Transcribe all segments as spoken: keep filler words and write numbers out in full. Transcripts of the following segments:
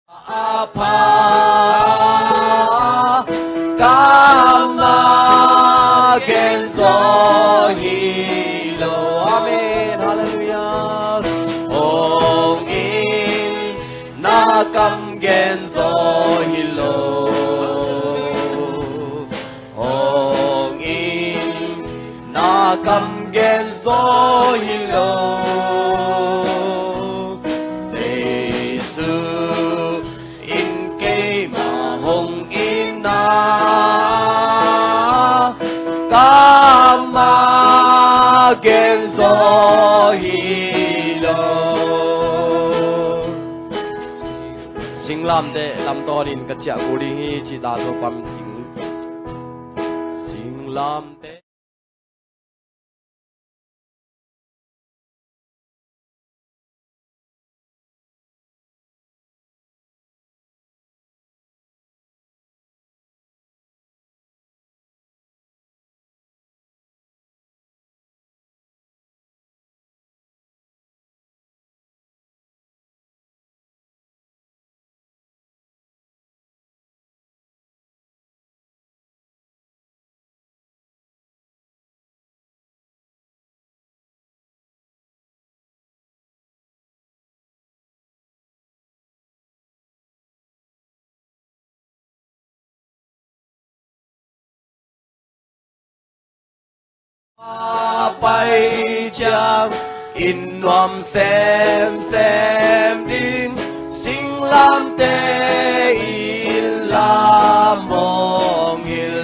A pha, kammal gen zaw hi lo. Amen. Halleluiah. Hong in, na kam gen zaw hi lo. Hong in, na kam gen zaw hi lo. Jesu in keima hong in na, kammal gen zaw hi lo. Singlamteh lamtawn in ka ciah kul ding hi, cih ta Topa min ding. Singlamteh. Pai ciang inn nuam semsem ding, singlamteh inn lam hong hilh.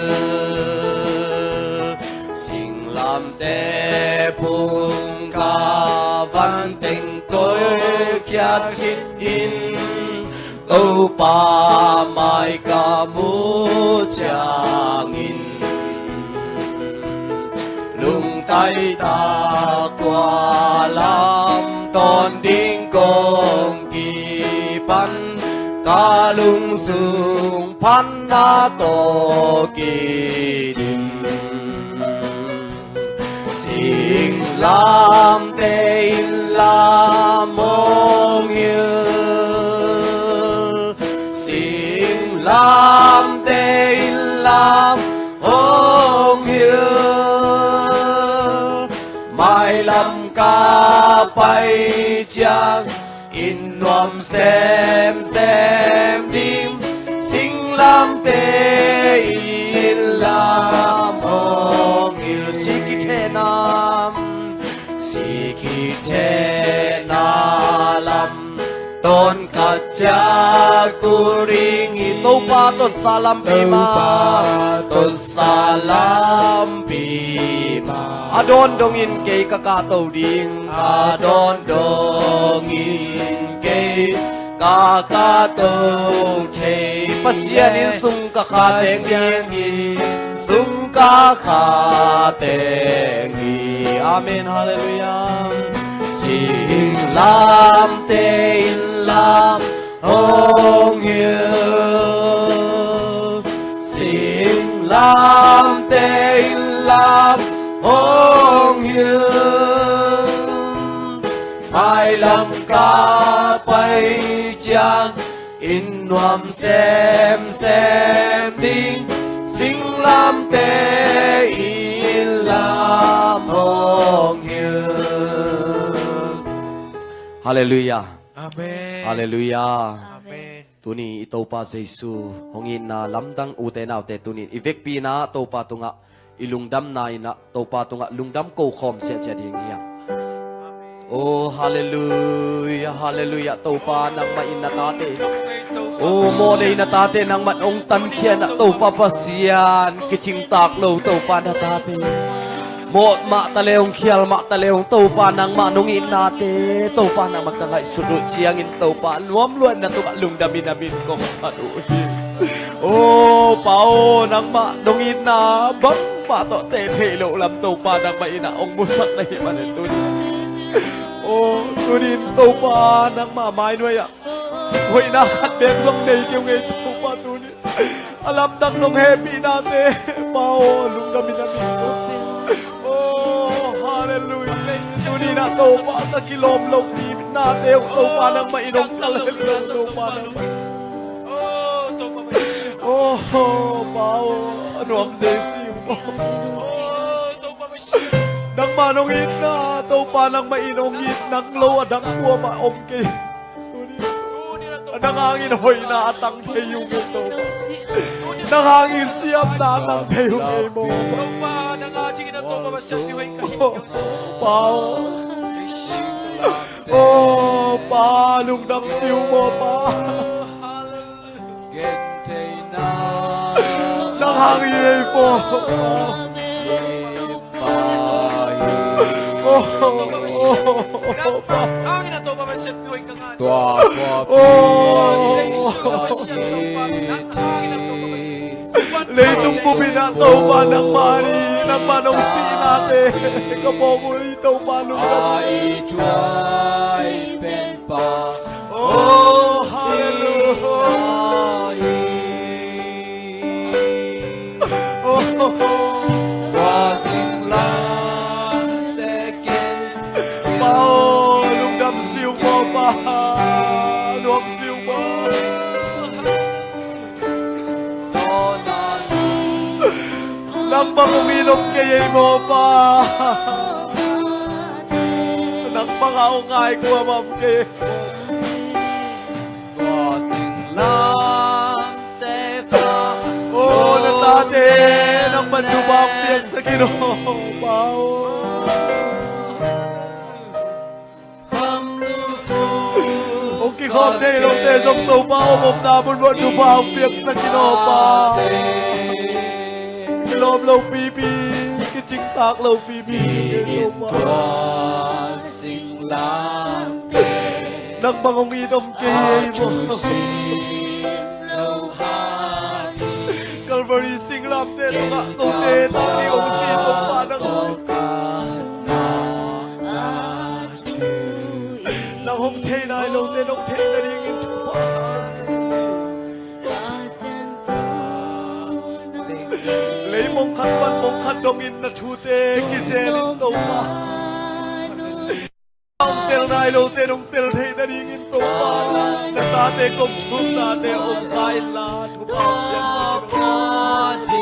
Singlamteh phungka van teng koih khiat khit in, Topa mai ka muh ciangin, lungtai tak kua lam tawn ding kong kipan, ka lungsung phatna tawh kidim. Singlamteh inn lam hong hilh, singlamteh inn lam hong hilh. Mailam ka pai ciang inn nuam semsem ding, singlamteh inn lam hong hilh. Sikithehna, sikithehna lam tawn khat ciah kul ding hi. Topa tawh salampi mah, Topa tawh salampi mah. A dawn dongin kei ka kahto ding, a dawn dongin kei ka kahto thei. Pasian inn sung ka kha teng hi. Pasian inn sung ka kha teng hi. Amen. Halleluiah. Singlamteh inn lam hong hilh, singlamteh inn lam hong hilh. Mailam ka pai ciang inn nuam semsem ding, singlamteh inn lam hong hilh. Halleluiah. Amen. Halleluiah. Amen. Tuni i Topa Jesu hong itna lamdang, ute naute, tuni in i vekpi-in ah Topa tungah i lungdamna in ah Topa tungah lungdam kokhawm siahsiah ding hi hang. Oh, halleluiah, halleluiah. Topa nangmah in na tate, oh, mawhnei na tate nangmah hong tankhia in ah Topa Pasian, kicingtak lo Topa na tate. Mawh mah ta le hong, khial mah ta le hong, Topa nangmah nong itnate, Topa nangmah ka ngaihsut uh ciangin Topa nuam lua in na tungah lungdam in na min kong phat uh hi. Oh, Pa aw, nangmah nong itna bangmah tawh teh theih loh lam Topa nangmah in ah hong musak na hih manin tuni, oh, tuni in Topa nangmah mainuai ah hoihna khat bek zong nei kei ung ei Topa tuni. A lamdang nong hehpihnate, Pa aw, lungdam in na min ko. Oh, halleluiah. Tuni in ah Topa ka kilawm loh pihnate uh Topa nangmah in hong kal hen lo Topa nangmah. Oh, Pa aw, a nuam Jesu. Nangmah nong itna, Topa nangmah in hong it nang lo a dang kuamah om kei. Nang hangin hoihna a tang thei ung ei Topa. Nang hangin siamna a tang thei ung ei maw. Pa aw. Oh, Pa, lungdam si ung maw, Pa. Nang hang hi ei maw. Oh, oh, oh, oh, Pa. Oh. Leitung bup in ah Topa nangmah hi, nangmah nong sihnate ka mawk uh hi Topa lungdam. Oh, hallelujah. Oh. Pa aw, lungdam si ung maw, Pa. Nuam si ung maw. Nang bang hong it om kei ei maw, Pa. Nang bang a hong ngai kuamah om kei. Oh, na tate nang bang thupha hong piaksak in aw, Pa aw. Hong kikhawm thei lote zong Topa om omna mun bang thupha hong piaksak in aw, Pa. Kilawm lo pipi, kicingtak lo pipi, Topa. Nang bang hong it om kei ei maw. Calvary singlamteh tungah kote tang ding hong si Topa nang. Nang hong thei nai lote nong theih nadingin thupha. Lei mong khat pan mong khat dongin na thute kizel in Topa. Hong tel nai lote nong tel theih nadingin Topa, na tate kong thumnate hong za inla thupha hong piaksak in.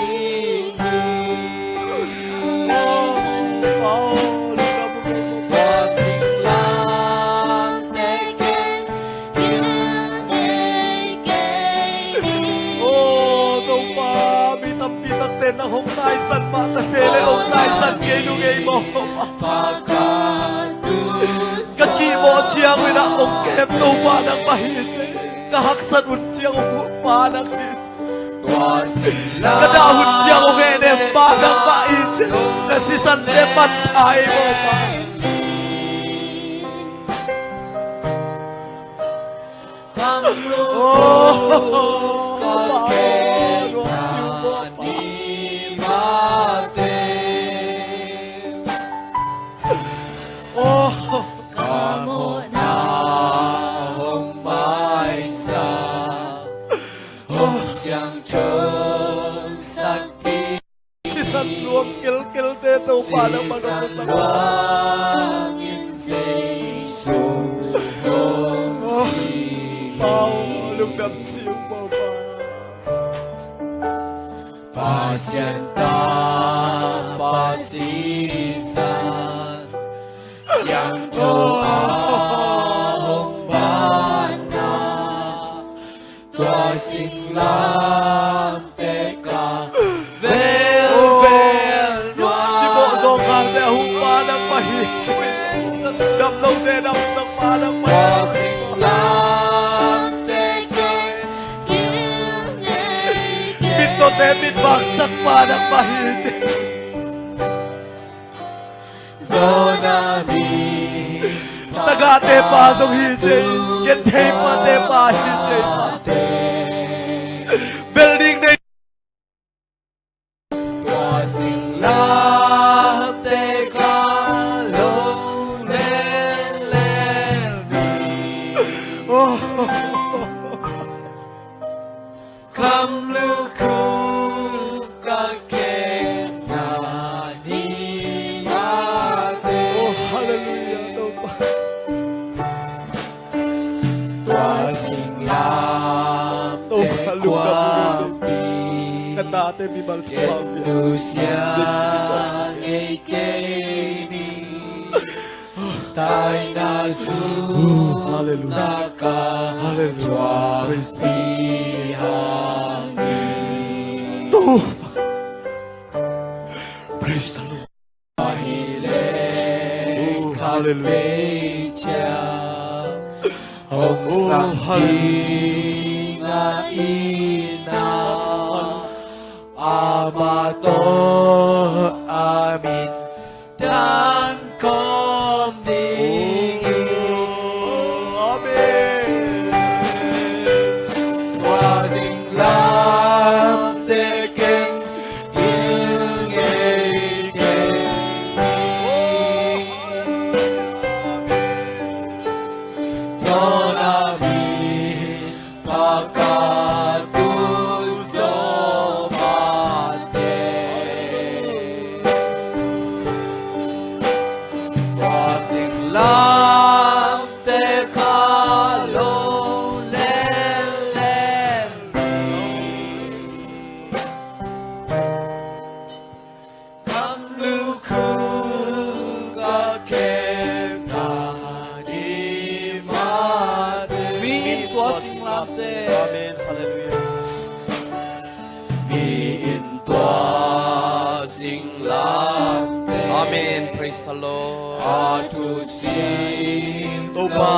Oh, Topa, mi tampi takte nang hong taisan mah ta se le hong taisan kei nung ei maw. Ka kihmawh ciang un ah hong kem Topa nangmah hi ci. Ka haksat hun ciang hong huh Pa nang hi ci. Ka dah hun ciang hong hehnem Pa nangmah hi ci. Na sisante man thei maw Pa. Oh, Pa aw, nuam si ung maw, Pa. Oh. Ka mawhna hong maisak, hong siangtho sak ding. Sisan luang kelkelte Topa nangmah nong sisan luang in Jesu hong si. Pa aw, lungdam si ung maw, Pa. Pasian tapa sisan siangtho a hong banna, tua singlamteh ka velvel nuam. Cimawh zawngkalte a huh Pa nangmah hi. Dam lote damsak Pa nangmah hi. Tua singlamteh ka Mittawte mit vaksak Pa nangmah hi ci. Tagahte Pa zong hi ci. Genthei pate Pa hi ci. Building nei. Tua singlamteh ka lo lel lel ni. Kham lukhu ka kepna ni mate. Oh, hallelujah, Topa. Tua singlamteh Ate mi bal ken nusia ngei kei ni. Taina zu, hallelujah, naka, hallelujah, praise the Lord. Pi hang ni. Praise the Lord. Oh, hallelujah. Hong, oh, sang hallelujah. Ding a ina, amah tawh a min dan khawm ding. Oh, amen. Tua singlamteh ken Kam lukhu ka kepna ni mate. Mi in tua singlamteh. Amen. Hallelujah. Mi in tua singlamteh. Amen. Praise the Lord. A thusim Topa,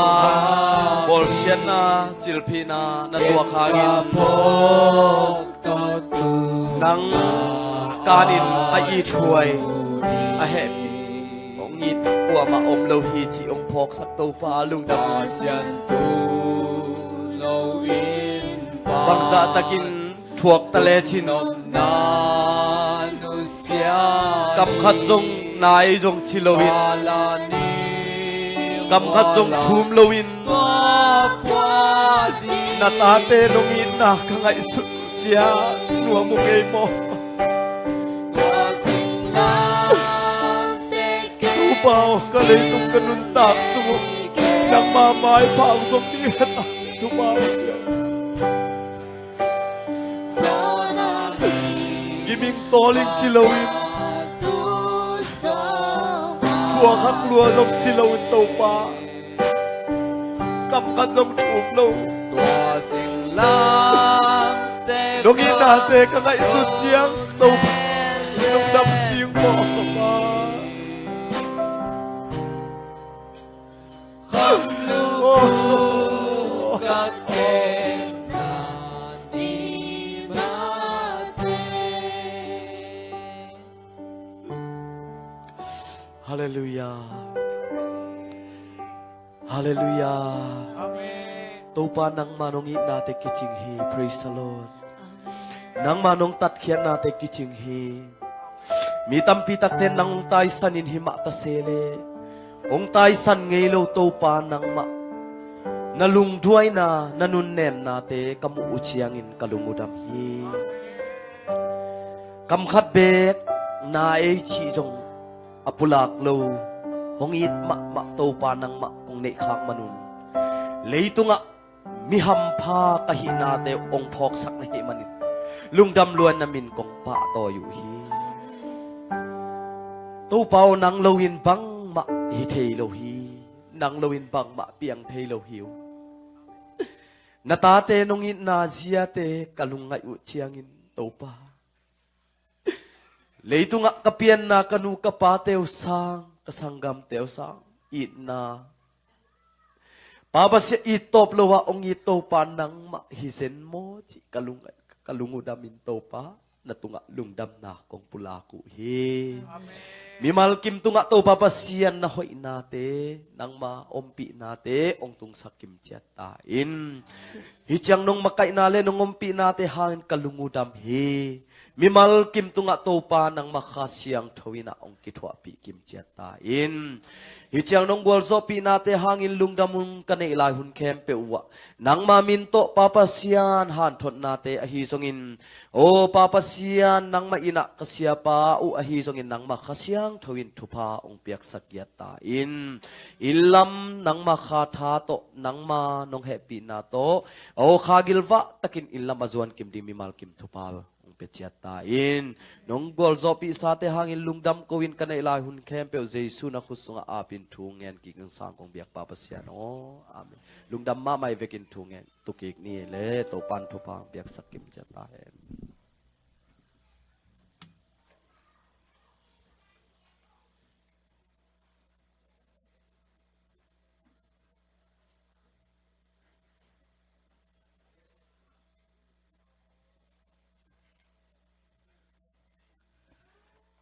bawlsiatna, cilphihna na tuak hangin nang kanin a ithuai, a hehpih, hong it kuamah om lo hi cih hong phawksak Topa lungdam. Bangzah takin thuak ta lecin, kam khat zong nai zong ci loin, kam khat zong thum loin, na tate nong itna ka ngaihsut ciang nuam uh ngei maw? Topa aw, ka leitung ka nuntak sung uh nangma maipha hong zong ding hen, Topa aw. Giming tawling ci loin, thuak hak lua zong ci loin Topa, kam khat zong thum lo. Nong itnate ka ngaihsut ciang Topa, lungdam sing maw Topa. Halleluiah. Halleluiah. Amen. Topa, nangma nong itnate kicing hi. Praise the Lord. Amen. Nangma nong tatkhiatnate kicing hi. Mi tampi takte nang hong taisanin hi mah ta se leh, hong taisan ngei lo Topa nangmah na lungduaina, na nunnemnate ka muh uh ciangin ka lung uh dam hi. Kam khat beek na ei cih zong a pulak lo, hong it mahmah Topa nangmah kong neih khak manun, leitungah mi hampha ka hihnate hong phawksak na hih manin lungdam lua-in na min kong pahtawi uh hi. Topa aw, nang loin bangmah hi thei lo hi. Nang loin bangmah piang thei lo hi uh. Na tate nong itna ziate ka lungngaih uh ciangin Topa, leitungah ka pianna ka nu ka pate uh sang, ka sanggamte uh sang itna, Pa Pasian, it tawp lo-a hong it Topa nangmah hi zen maw cih ka lung, ka lung uh damin Topa na tungah lungdamna kong pulak uh hi. Amen. Mimal kim tungah Topa Pasian na hoihnate, nangma ompihnate hong tungsak kim ciat ta in. Hih ciang nong makaihna le nong ompihnate hangin ka lung uh dam hi. Mimal kim tungah Topa nangma Kha Siangtho in ah hong kithuahpih kim ciat ta in. Hih ciang nong gualzawhpihnate hangin lungdam hun ka neih lai hun khempeuh uh ah nangma min tawh Pa Pasian hanthotnate ahi zongin, aw Pa Pasian, nangmah in ah ka siapa uh ahi zongin nangma Kha Siangtho in thupha hong piaksak giat ta in. Inn lam nangma Kha Tha tawh, nangma nong hehpihna tawh, aw Kha gilvah takin inn lam a zuan kim ding mimal kim thupha hong pia ciat ta in. Nong gualzawhpihsate hangin lungdam ko-in ka neih lai hun khempeuh Jesu na khut sungah apin thu ngen kik ing sang kong biak Pa Pasian aw. Amen. Lungdam mahmah i vekin thu ngen tu kik ni le Topan thupha hong piaksak kim ciat ta hen.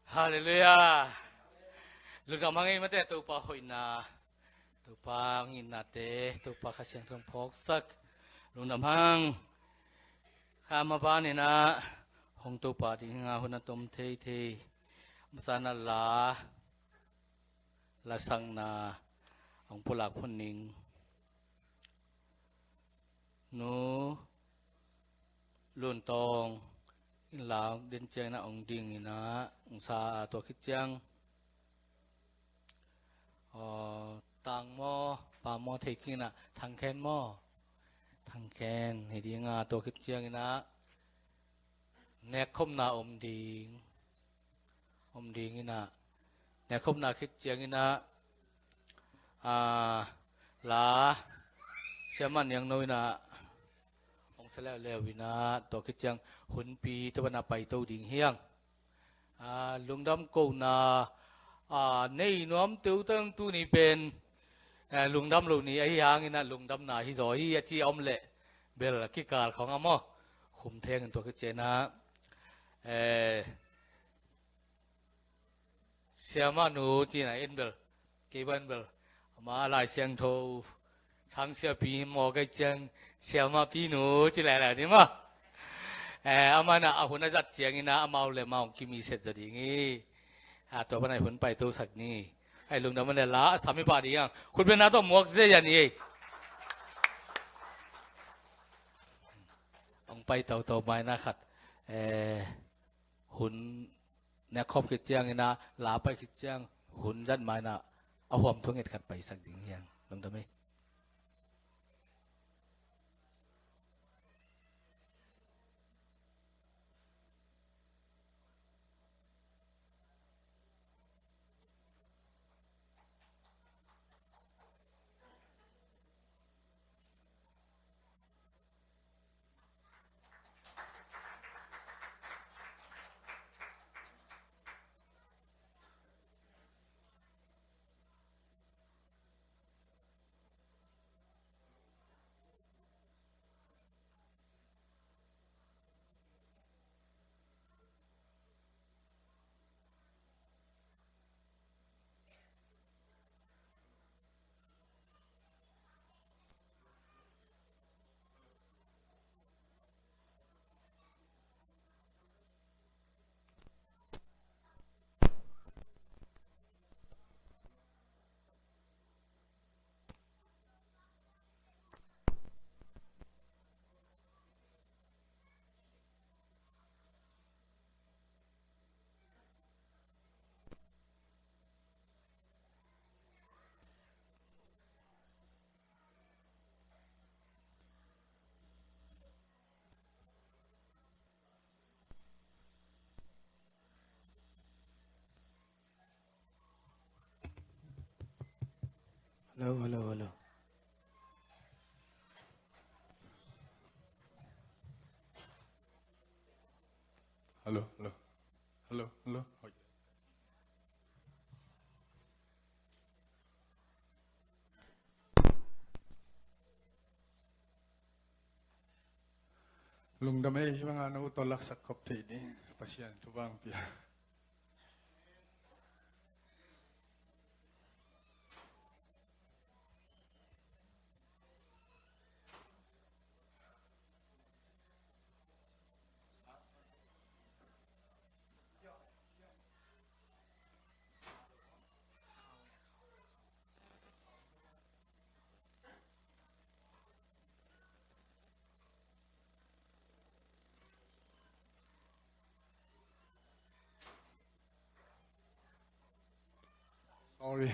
Halleluiah. Lungdam hang ei mate, Topa hoihna, Topa nginnate, Topa Kha Siangtho phawksak. Lungdam hang. Kha ma baninah hong Topa dinga hun a tom theithei. Masana la lasakna hong pulak phun ning. Nu Lun Tawng in la den ciangin ah hong ding inah hong sa a, tua khit ciang aw, Tang maw, Pa maw thei khin inah Thang Khen maw, Thang Khen hi dinga, tua khit ciang inah nekkhopna om ding. Om ding inah nekkhopna khit ciang inah, a, la Siamah Niangno inah hong sa leuleu inah, tua khit ciang hunpi tua banah paito ding hiang. A, lungdam kohna a nei nuam teutang tuni pen, a, lungdam lo ni ahi hang inah lungdamna hi zaw hi a ci a om leh bel a kikal khawng a maw, khum thengin tua khit ciang inah, e, Siamah nu ci inah en bel, kei ban bel, ama Lai Siangtho Thang Siapi maw, kei ciang Siamah Pi nu ci leuleu ni maw. E, amah inah a hun a zat ciang inah amau le amau hong kimi set zaw ding hi. A, tua banah hun paitosak ni. Ai, lungdam a le la a sam i pah ding hiang. Khutbetna tawh muak zia ni ei. Hong pai toto mai inah khat, e, hun nekkhop khit ciang inah, la pai khit ciang, hun zat mai inah a huam thu nget khat paisak ding hiang. Lungdam ei. Hello, hello, hello. Hello, hello. Hello, hello. Hoi. Lungdam ei, hih banga no tawh laksak khop theih ding Pasian thupha hong pia. Sorry.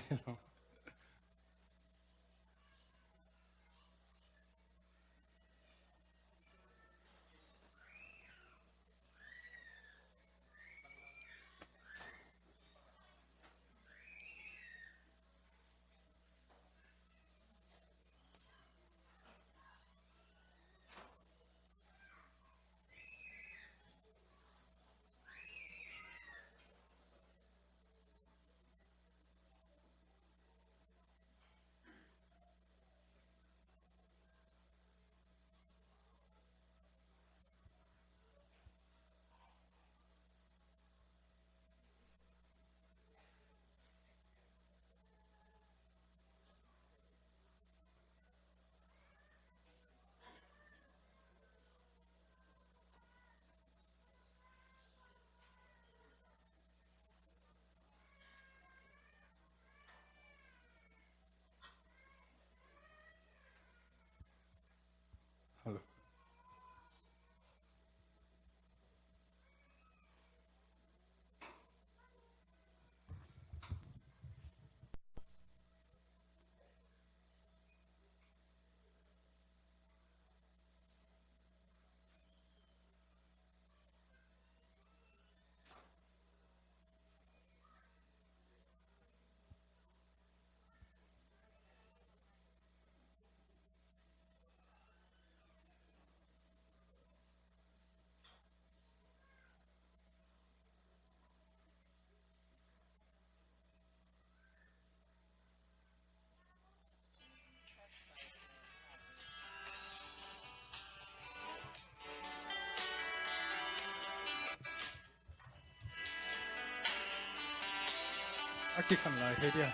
A kikhan lai thei dia.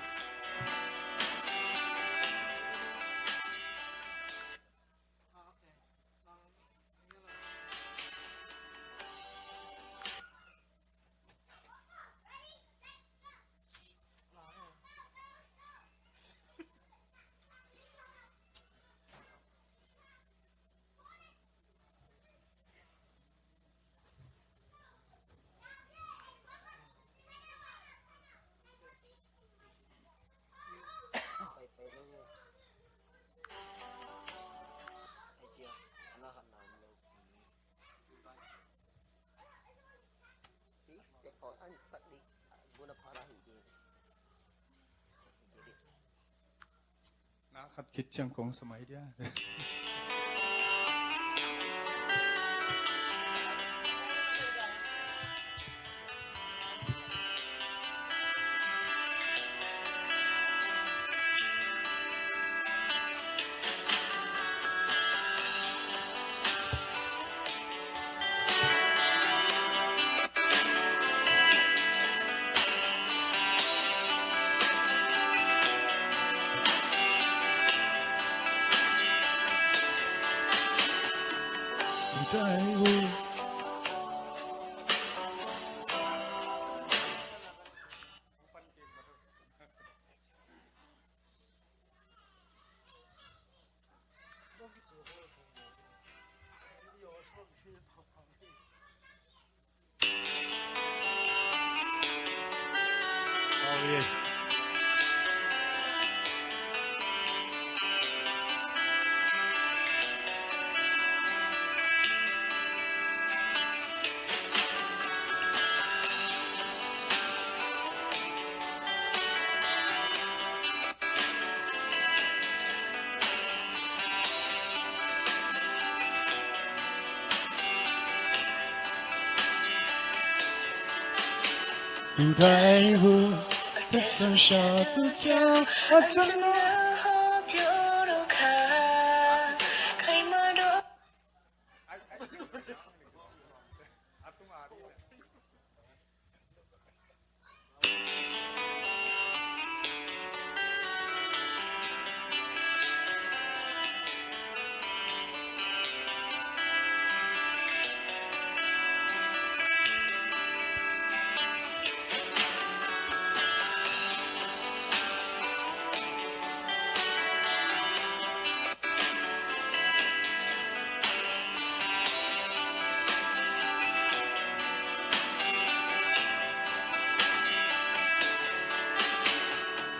Na khat khit ciang kong sa mai dia.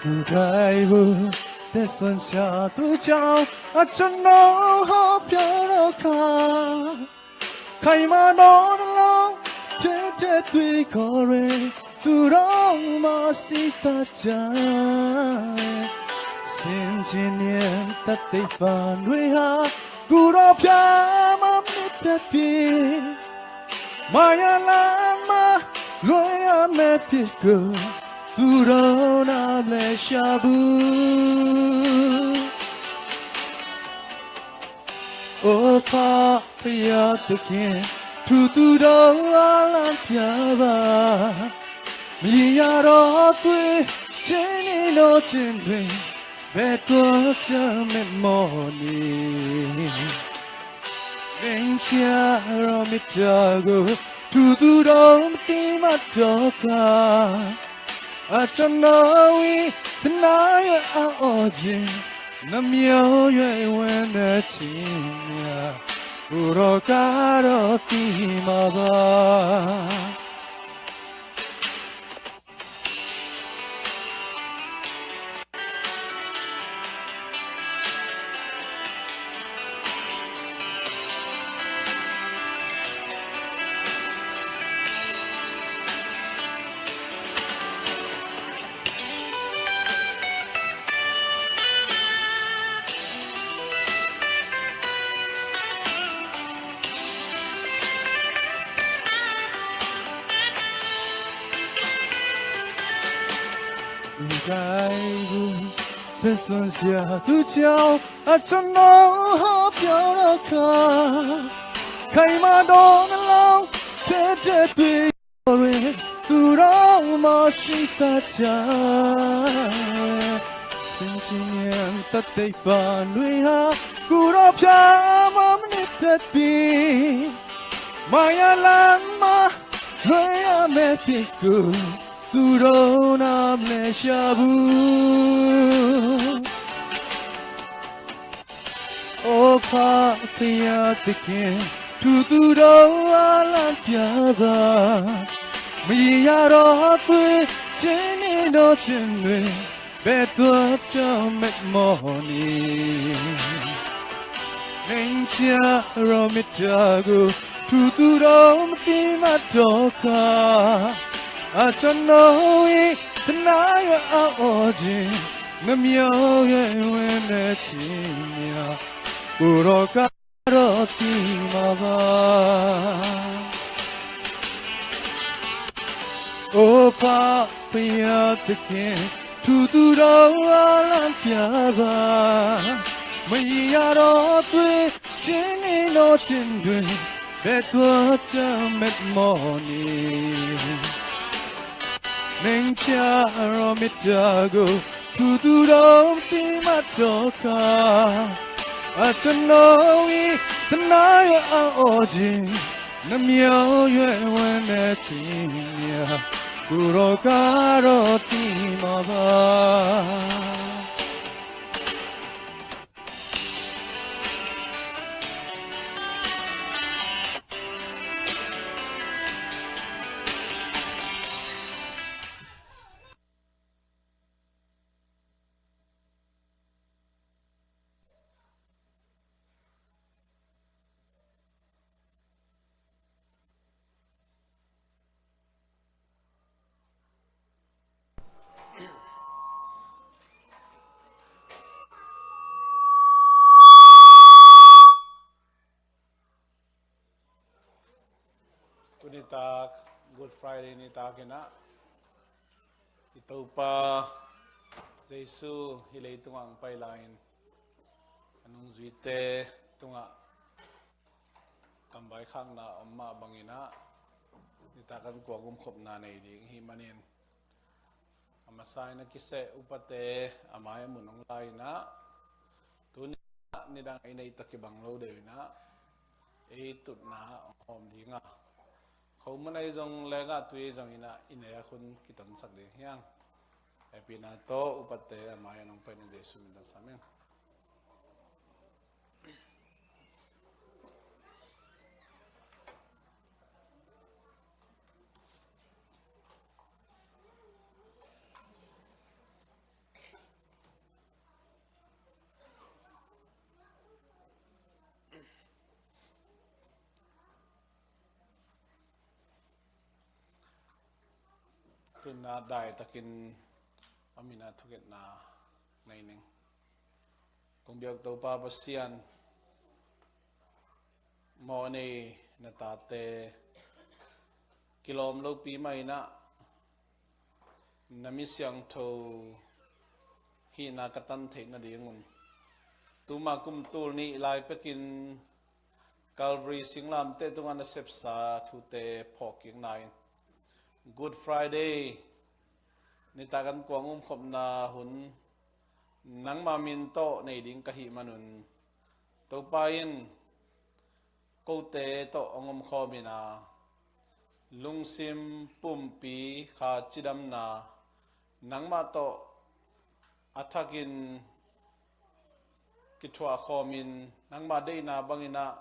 Gu dai gu te suan sia tu ciang a can no ho pia lo ka. Khai ma no na lo te te tui ko re tu do ma si ta ciang. Sin chin nian ta te pan rui ha gu do pia ma mi te pi. Maya lang ma luai a me pi gu tu do na ble sha bu. O pa pia te kin tu tu do a lang pia ba. Mi ya do tui chin ni no chin ring. Be tua ca met mawh ni. Ning cia ro mi ta gu tu tu do ma ti ma to ka. A can no wi ta na ya a o ji. Na miao ya i wen na ci mia. U ro ka ro ti ma ba. Gai gu te suan sia tu ciau a can no ho piau lo ka. Khai ma do na lo te te tui ri tu do ma Sita ca, sing sing yang tatai pa nui ha, kuro pya ma mani tat pi, maya lan ma, maya me pi ku, tu do nam le shabu. O pa pia te ke, tu tu do a lan pia ba. Mi ya ro tu, chin ni do chin ni, be tua cha met mo ni. Neng cha ro mi cha gu, tu tu do mi ti ma to ka. A cha no i, ta na ya a o ji. Namyo ye wene chimya, kuro karo ti mava. O pa pia te ke, tu tu do a lan pia ba. Maya ro tui, chini no chindui, be tua cha met mo ni. Neng cha ro mi ta gu, tu tu do ti ma to ka. A cha no i, ta na ya a o ji. Namyo ye wene chimya, kuro karo ti mava. Tuni tak, Good Friday ni tak in ah, i Topa Jesu hih leitungah hong pai lai-in, a nungzuite tungah kamvaikhakna om mah bangin ah, nitak an kuang umkhopna nei ding ahih manin, a masa in a kiseh upate a mai-ah mun hong lai-in ah, tuni ah nidang ei neih tawh kibang lo deuh in ah, ei tutna hong hawm ding a, khomun ah i zong lengah tui i zong in ah i nei-ah khun kitonsak ding hi hang. Hehpihna tawh upate a mai-ah hong pai-in Jesu min tawh sam ing. Tuni ah daitakin a min ah thungetna nei ning. Kong biak Topa Pasian, mawhnei na tate kilawm lopi mah in ah, na mi siangtho hihna ka tan theih nadingun, tuma kum tul nih lai pekin Calvary singlamteh tungah na sepsa thute phawk kikna in, Good Friday nitak an kuang umkhopna hun nangma min tawh nei ding ka hih manun, Topa in kote tawh hong omkhawm in ah, lungsim pumpi kha cidamna nangmah tawh a thakin kithuahkhawmin, nangmah deihna bangin ah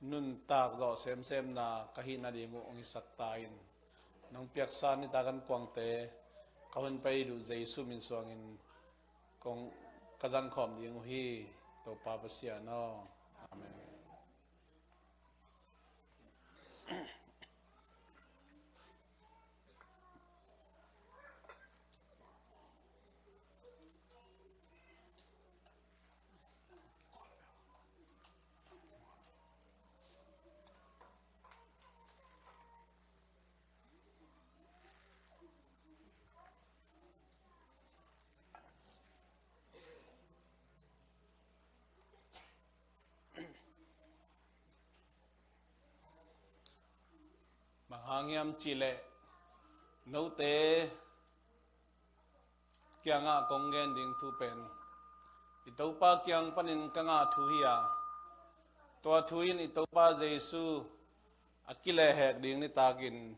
nuntak zawh semsemna ka hih nading uh hong hisak ta in. Nong piaksa nitak an kuangte ka hun pai duh Jesu min suangin kong ka zangkhawm ding uh hi, Topa Pasian aw. Amen. Bang hang hiam cihleh, Note kiangah kong gen ding thu pen i Topa kiang panin ka ngah thu hi a, tua thu in i Topa Jesu a kilehhek ding nitakin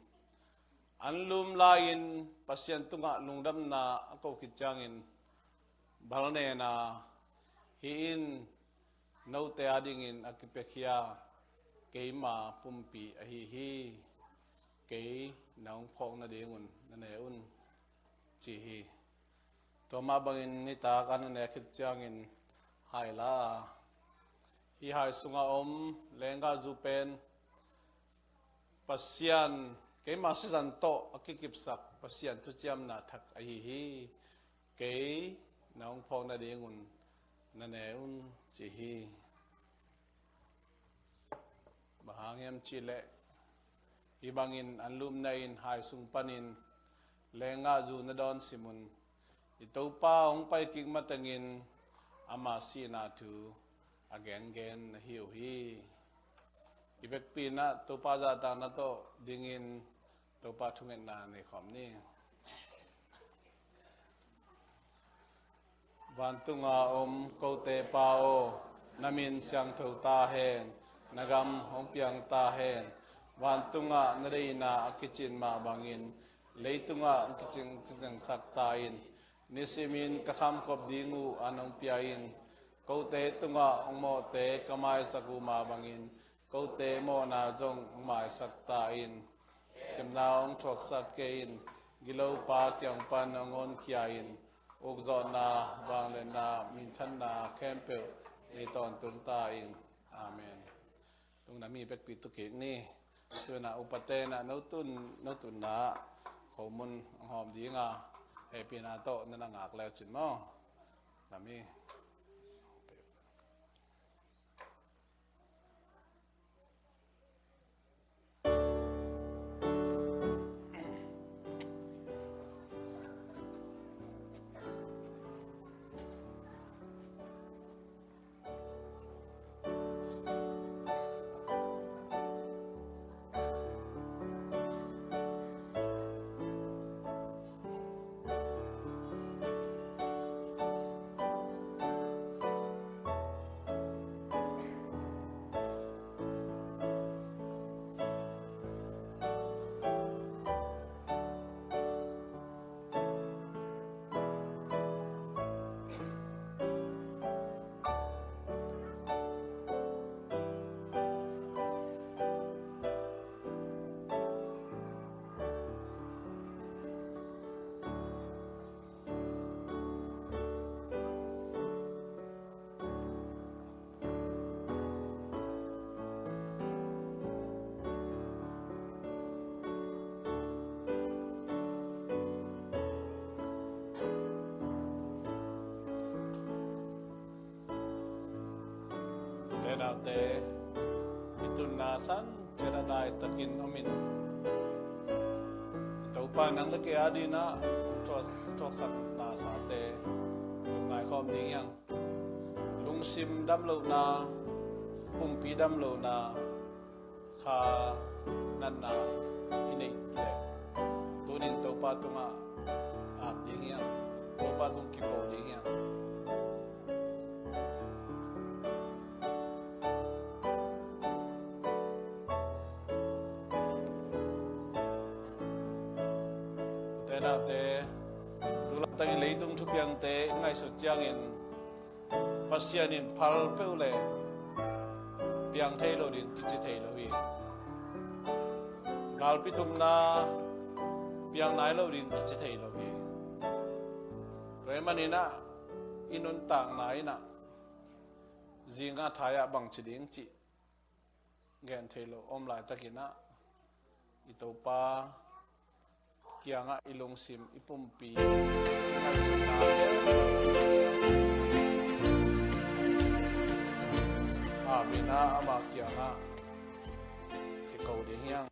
anlum lai-in Pasian tungah lungdamna a ko khit ciangin bal nena, hih in note adingin a kipiakhia keima pumpi ahi hi. Kei na hong phawk nadingun na ne un, ci hi. Tua mah bangin nitak a na ne khit ciangin hai la a, hih hai sungah om lenggahzu pen Pasian, keima sisan tawh a kikipsak Pasian thuciamna thak ahi hi. Kei na hong phawk nadingun na ne un, ci hi. Bang hang hiam cihleh hih bangin anlumna in hai sung panin lenggahzu na dawn sim un. I Topa hong pai kik matengin ama sihna thu a gengen na hi uh hi. I vekpi in ah Topa zahtakna tawh dingin Topa thungetna nei khawm ni. Vantunga om kote Pa aw, na min siangtho ta hen, na gam hong piang ta hen. Vantungah na deihna a kicin mah bangin leitungah hong kicing, kicingsak ta in. Nisimin ka khamkhop ding uh an hong pia in. Kote tungah hong mawhte ka maisak uh mah bangin kote mawhna zong hong maisak ta in. Kemna hong thuaksak kei in. Gilopa kiang pan hong honkhia in. Ukzawhna, vangliatna, minthanna khempeuh nei tawntung ta in. Amen. Lungdam hi. Vekpi tu kik ni. Tu-in ah upate in ah no tun, no tunna khomun hong hawm ding a, hehpihna tawh na na ngak le uh cin maw. Lungdam hi. Te naute, i tunna san ciat a daitakin om in. I Topa nang le kei adingin ah thuak, thuaksakna sate lungngai khawm ding hi hang. Lungsim damlohna, pumpi damlohna kha natna i neih leh, tuni-in Topa tungah ap ding hi hang. Topa tung kiko ding hi hang. Ute naute, tu laitakin leitung thupiangte i ngaihsut ciangin Pasian in phal peuh le piang thei lo ding kici thei lo hi. Galpi thumna piang nai lo ding kici thei lo hi. Tua ahih manin ah i nuntakna in ah zing a thai ah bangci ding cih gen thei lo om laitakin ah, i Topa kiangah i lungsim, i pumpi, i ngaihsutna, a, mi-in ah ama kiangah kiko ding hi hang.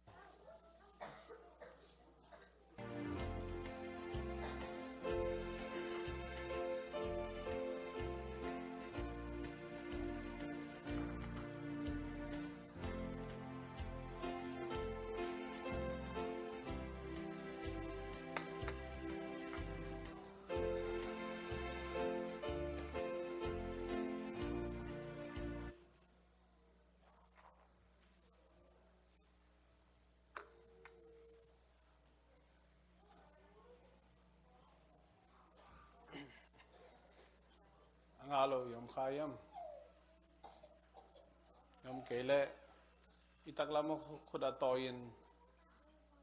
lo i om kha hiam? I om kei leh i taklam khut a tawi-in,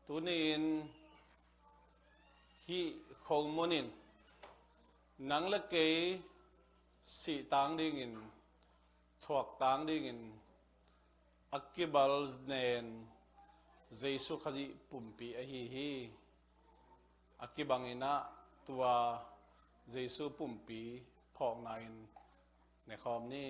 tuni-in hih khomun in nang le kei sih tang dingin, thuak tang dingin a kibal nen Jesu Khazih pumpi ahi hi. A kibangin ah tua Jesu pumpi phawkna in nekhawm ni.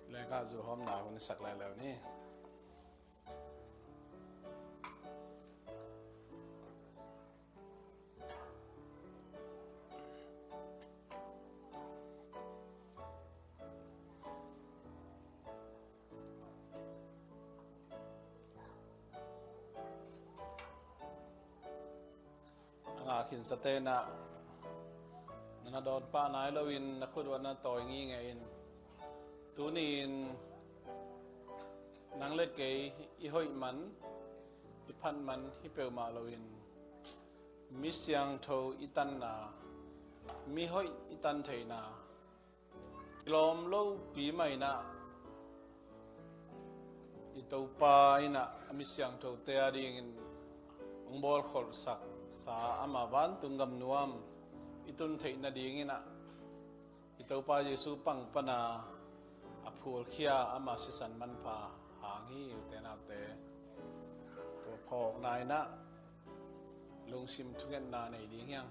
Lengkah zuhawmna hun i sak leuleu ni. A ngah khinsate in ah na na dawn pah nai loin na khut uah na tawi ngingei in, tuni-in nang le kei i hoih man, i phat man hi peuhmah loin, mi siangtho i tanna, mi hoih i tan theihna, kilawm lopi mah in ah i Topa in ah a mi siangthote adingin hong bawlkholhsaksa ama vantung gam nuam i tun theih nadingin ah i Topa Jesu pang pana a phulkhia ama sisan manpha hang hi. Ute naute, tua phawkna in ah lungsim thungetna nei ding hi hang.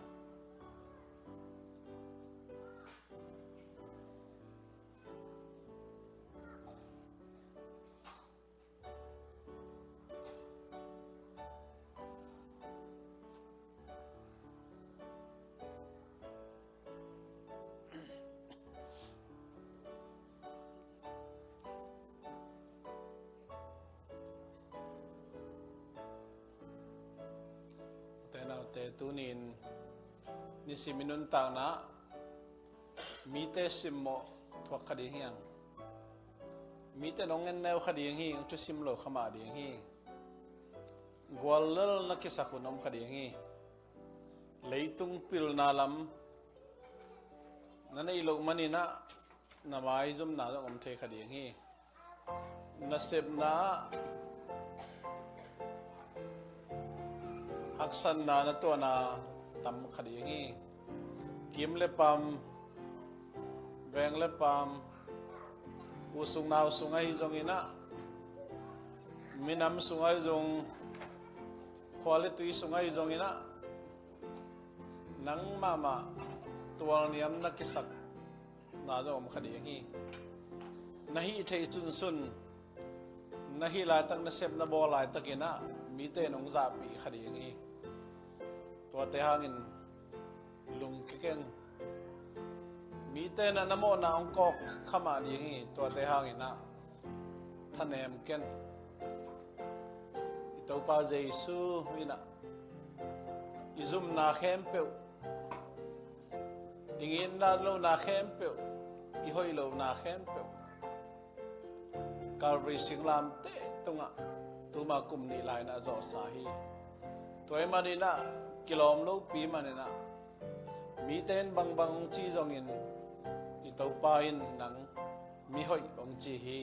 Ute naute, tuni-in nisim i nuntakna mite simmawh thuak kha ding hi hang. Mite nong en neu kha ding hi, hong thusim lo kha mah ding hi. Guallel na kisak hun om kha ding hi. Leitung pilna lam na neih loh manin ah na maizumna zong om thei kha ding hi. Nasepna ah haksatna na tuahna tam kha ding hi. Kim le pam, veng le pam, u sung nau sung ahi zongin ah, minam sung ahi zong, khua le tui sung ahi zongin ah, nang mahmah tualniam na kisak na zong om kha ding hi. Na hih theih sunsun, na hih laitak, na sep na bawl laitakin ah mite in hong zahpih kha ding hi. Tuate hangin lungkia ken. Mite in ah na mawhna hong kawk kha mah ding hi. Tuate hangin ah thanem ken. I Topa Jesu in ah i zumna khempeuh, i ngitna lohna khempeuh, i hoih lohna khempeuh Calvary singlamteh tungah tuma kum nih lai-in ah zawhsa hi. Tua ahih manin ah kilawm lopi manin ah mite in bangbang hong ci zongin i Topa in nang mihoih hong ci hi.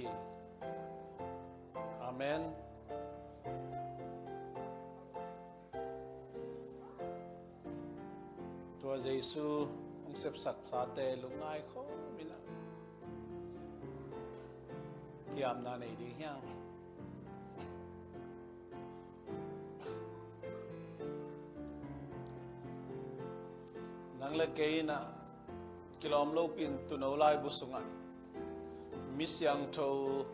Amen. Tua Jesu hong sepsaksate lungngai khawm in ah kiamna nei ding hi hang. Nang le kei in ah kilawm lopi in tuuno laibu sungah mi siangthote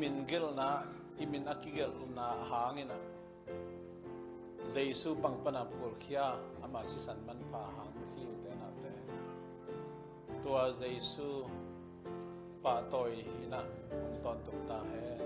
min gelhna i min a kigelhna hangin ah Jesu pang pana phulkhia, ama sisan manpha hang hi uh te nate. Tua Jesu pahtawi hi-in ah hong tawntung ta hen.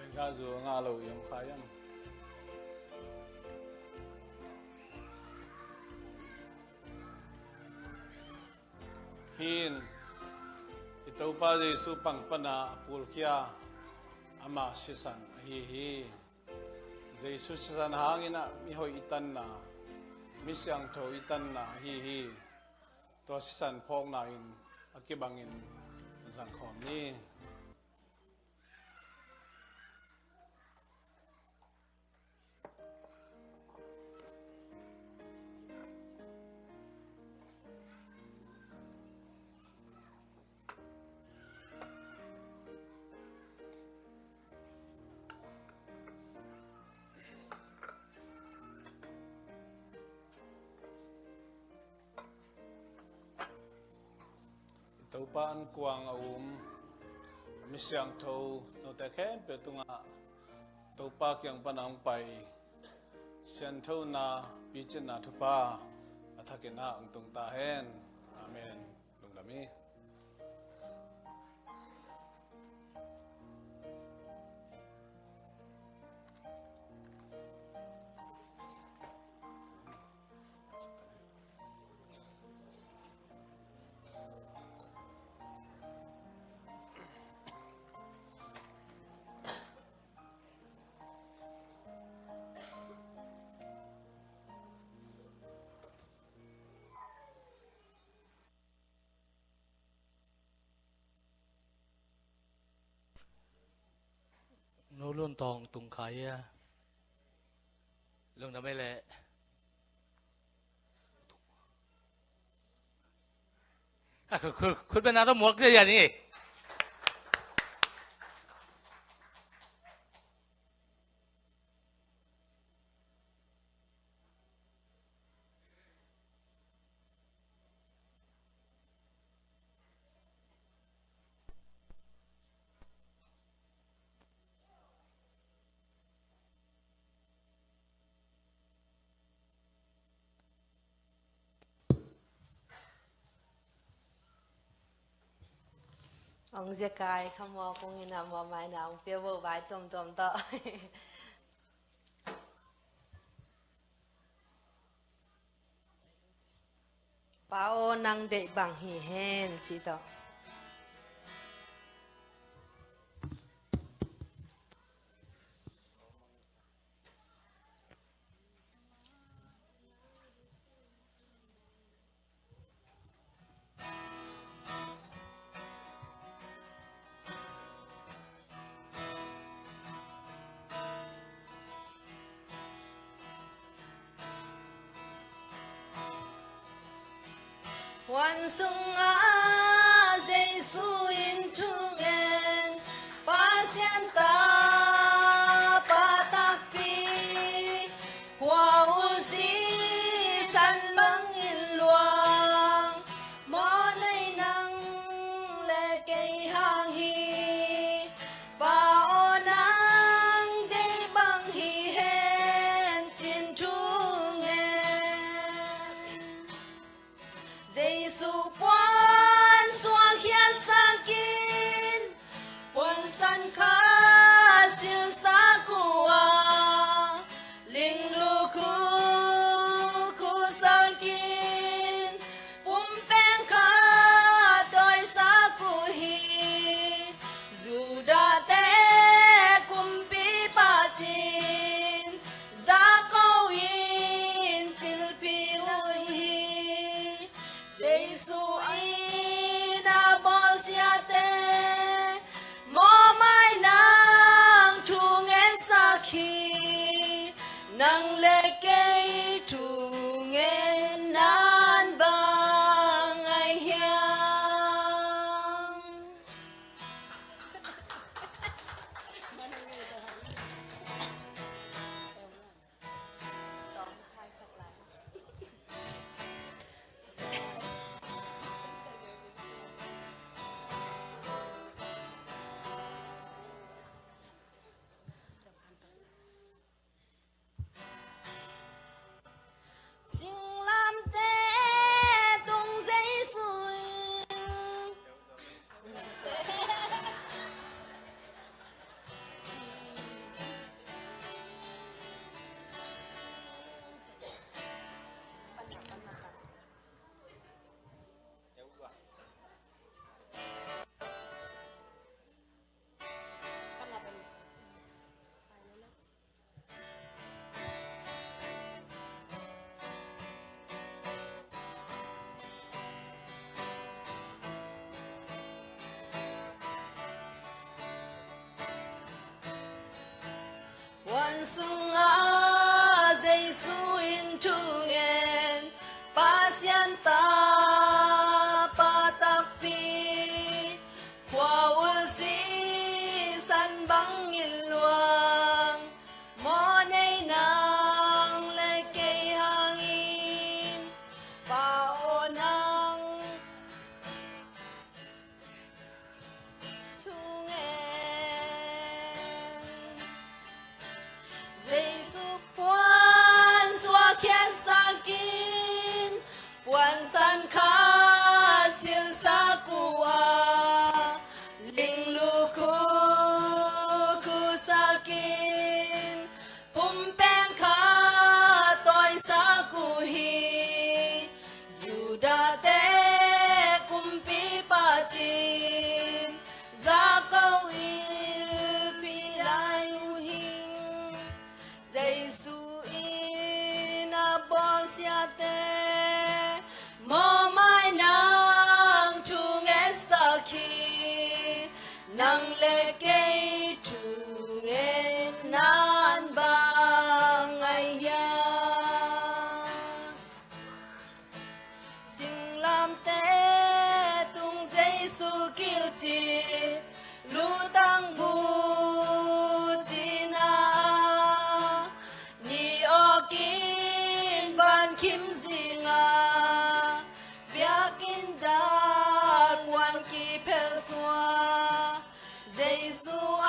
Lengkha zu a ngah lo i om kha hiam? Hih in i Topa Jesu pang pana a phulkhia ama sisan ahi hi. Jesu sisan hangin ah mihoih i tanna, mi siangtho i tanna ahi hi. Tua sisan phawkna in a kibangin zangkhawm ni. I Topa an kuang a um a mi siangtho note khempeuh tungah Topa kiang pana hong pai sianthona, picinna thupha a thakin ah hong tung ta hen. Amen. Lungdam hi. Nu Lun Tawng tung kha hia? Lungdam ei leh. Khut, khut, khut bena tawh muak zia ni. Ong zia kai kha maw, kong ina maw, mai na ong pia bo vai tuamtuam tawh. Pa aw, nang deih bang hi hen, ci tawh. Huan sungah Jesu in thu ngen, Pasian tapa takpi, khua uh sisan bangin luang, mawhnei nang le kei hang hi. Pa aw, nang deih bang hi hen, ci-in thu ngen. Jesu puan suak khiatsak in, puansan kha silsak uh a, lingluk uh khusak in, pumpeng kha tawisak uh hi. Judahte kumpipa ci-in, Jakob in thilpilh uh hi. Jesu in a bawlsiate, mawhmai nang thu ngetsak hi. Nang le kei thu ngetna in bang ahi hiam? Singlamteh tung Jesu in. Huan sungah Jesu in thu ngen, Pasian tapa takpi, khua uh sisan bangin luang, mawhnei nang le kei hangin, Pa aw, nang thu ngen. Jesu puan suak khiatsak in, puansan kha silsak uh a, lingluk uh khusak in, pumpeng kha tawisak uh hi. Judahte kumpipa ci-in, Jakob in thilpilh uh hi. Jesu in a bawlsiate, mawhmai nang thu ngetsak hi. Nang le kei thu ngetna in bang ahi hiam? Singlamteh tung Jesu kilci, lutang bu cina, ni awk in van khim zing a, biakinn dal puan kiphel suak, Jesu a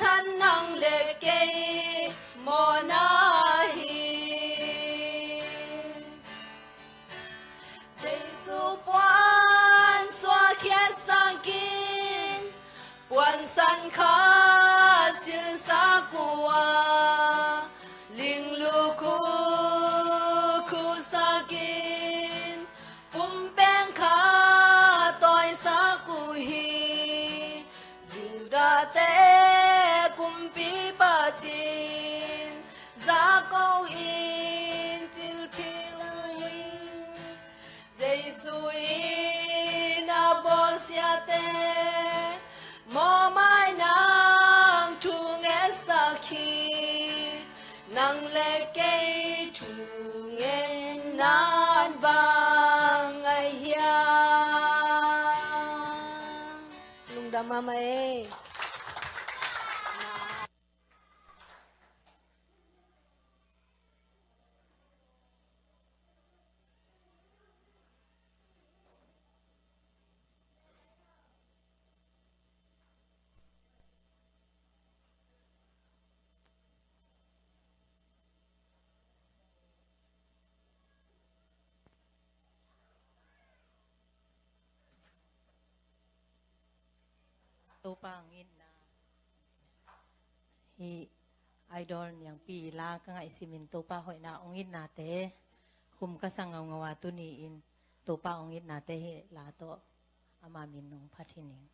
than nang le kei mawhna hi. Jesu puan suak khiatsak in, kha silsak uh a, lingluk uh khusakin, pumpen kha tawisak uh hi. Judahte kumpipa cin zak ko in, cil philh uh in. Jesu in a bawlsiate mawhmai nang thu ngetsak hi. Nang le kei thu ngetna in bang ahi hiam? Lungdam mahmah ei. Topa hong itna. Hih Idol Niangpi la ka ngaihsimin Topa hoihna hong itnate khum ka sa ngaungau a, tuni-in Topa hong itnate hih la tawh ama min hong phat hi ning.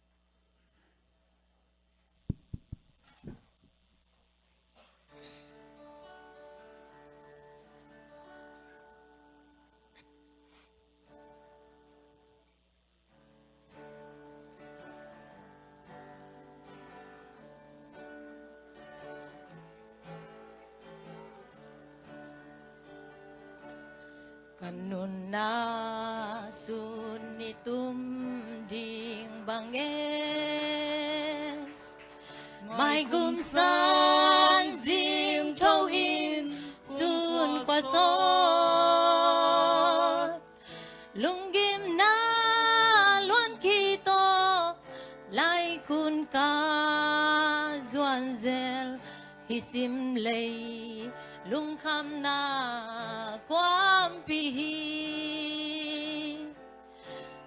Ka nunna sun i tum ding bang e, maigum san zing tho in sun kua sawl. Lunggimna luan khit tawh laikun ka zuan zel, hih simlei lungkhamna kuampi hi.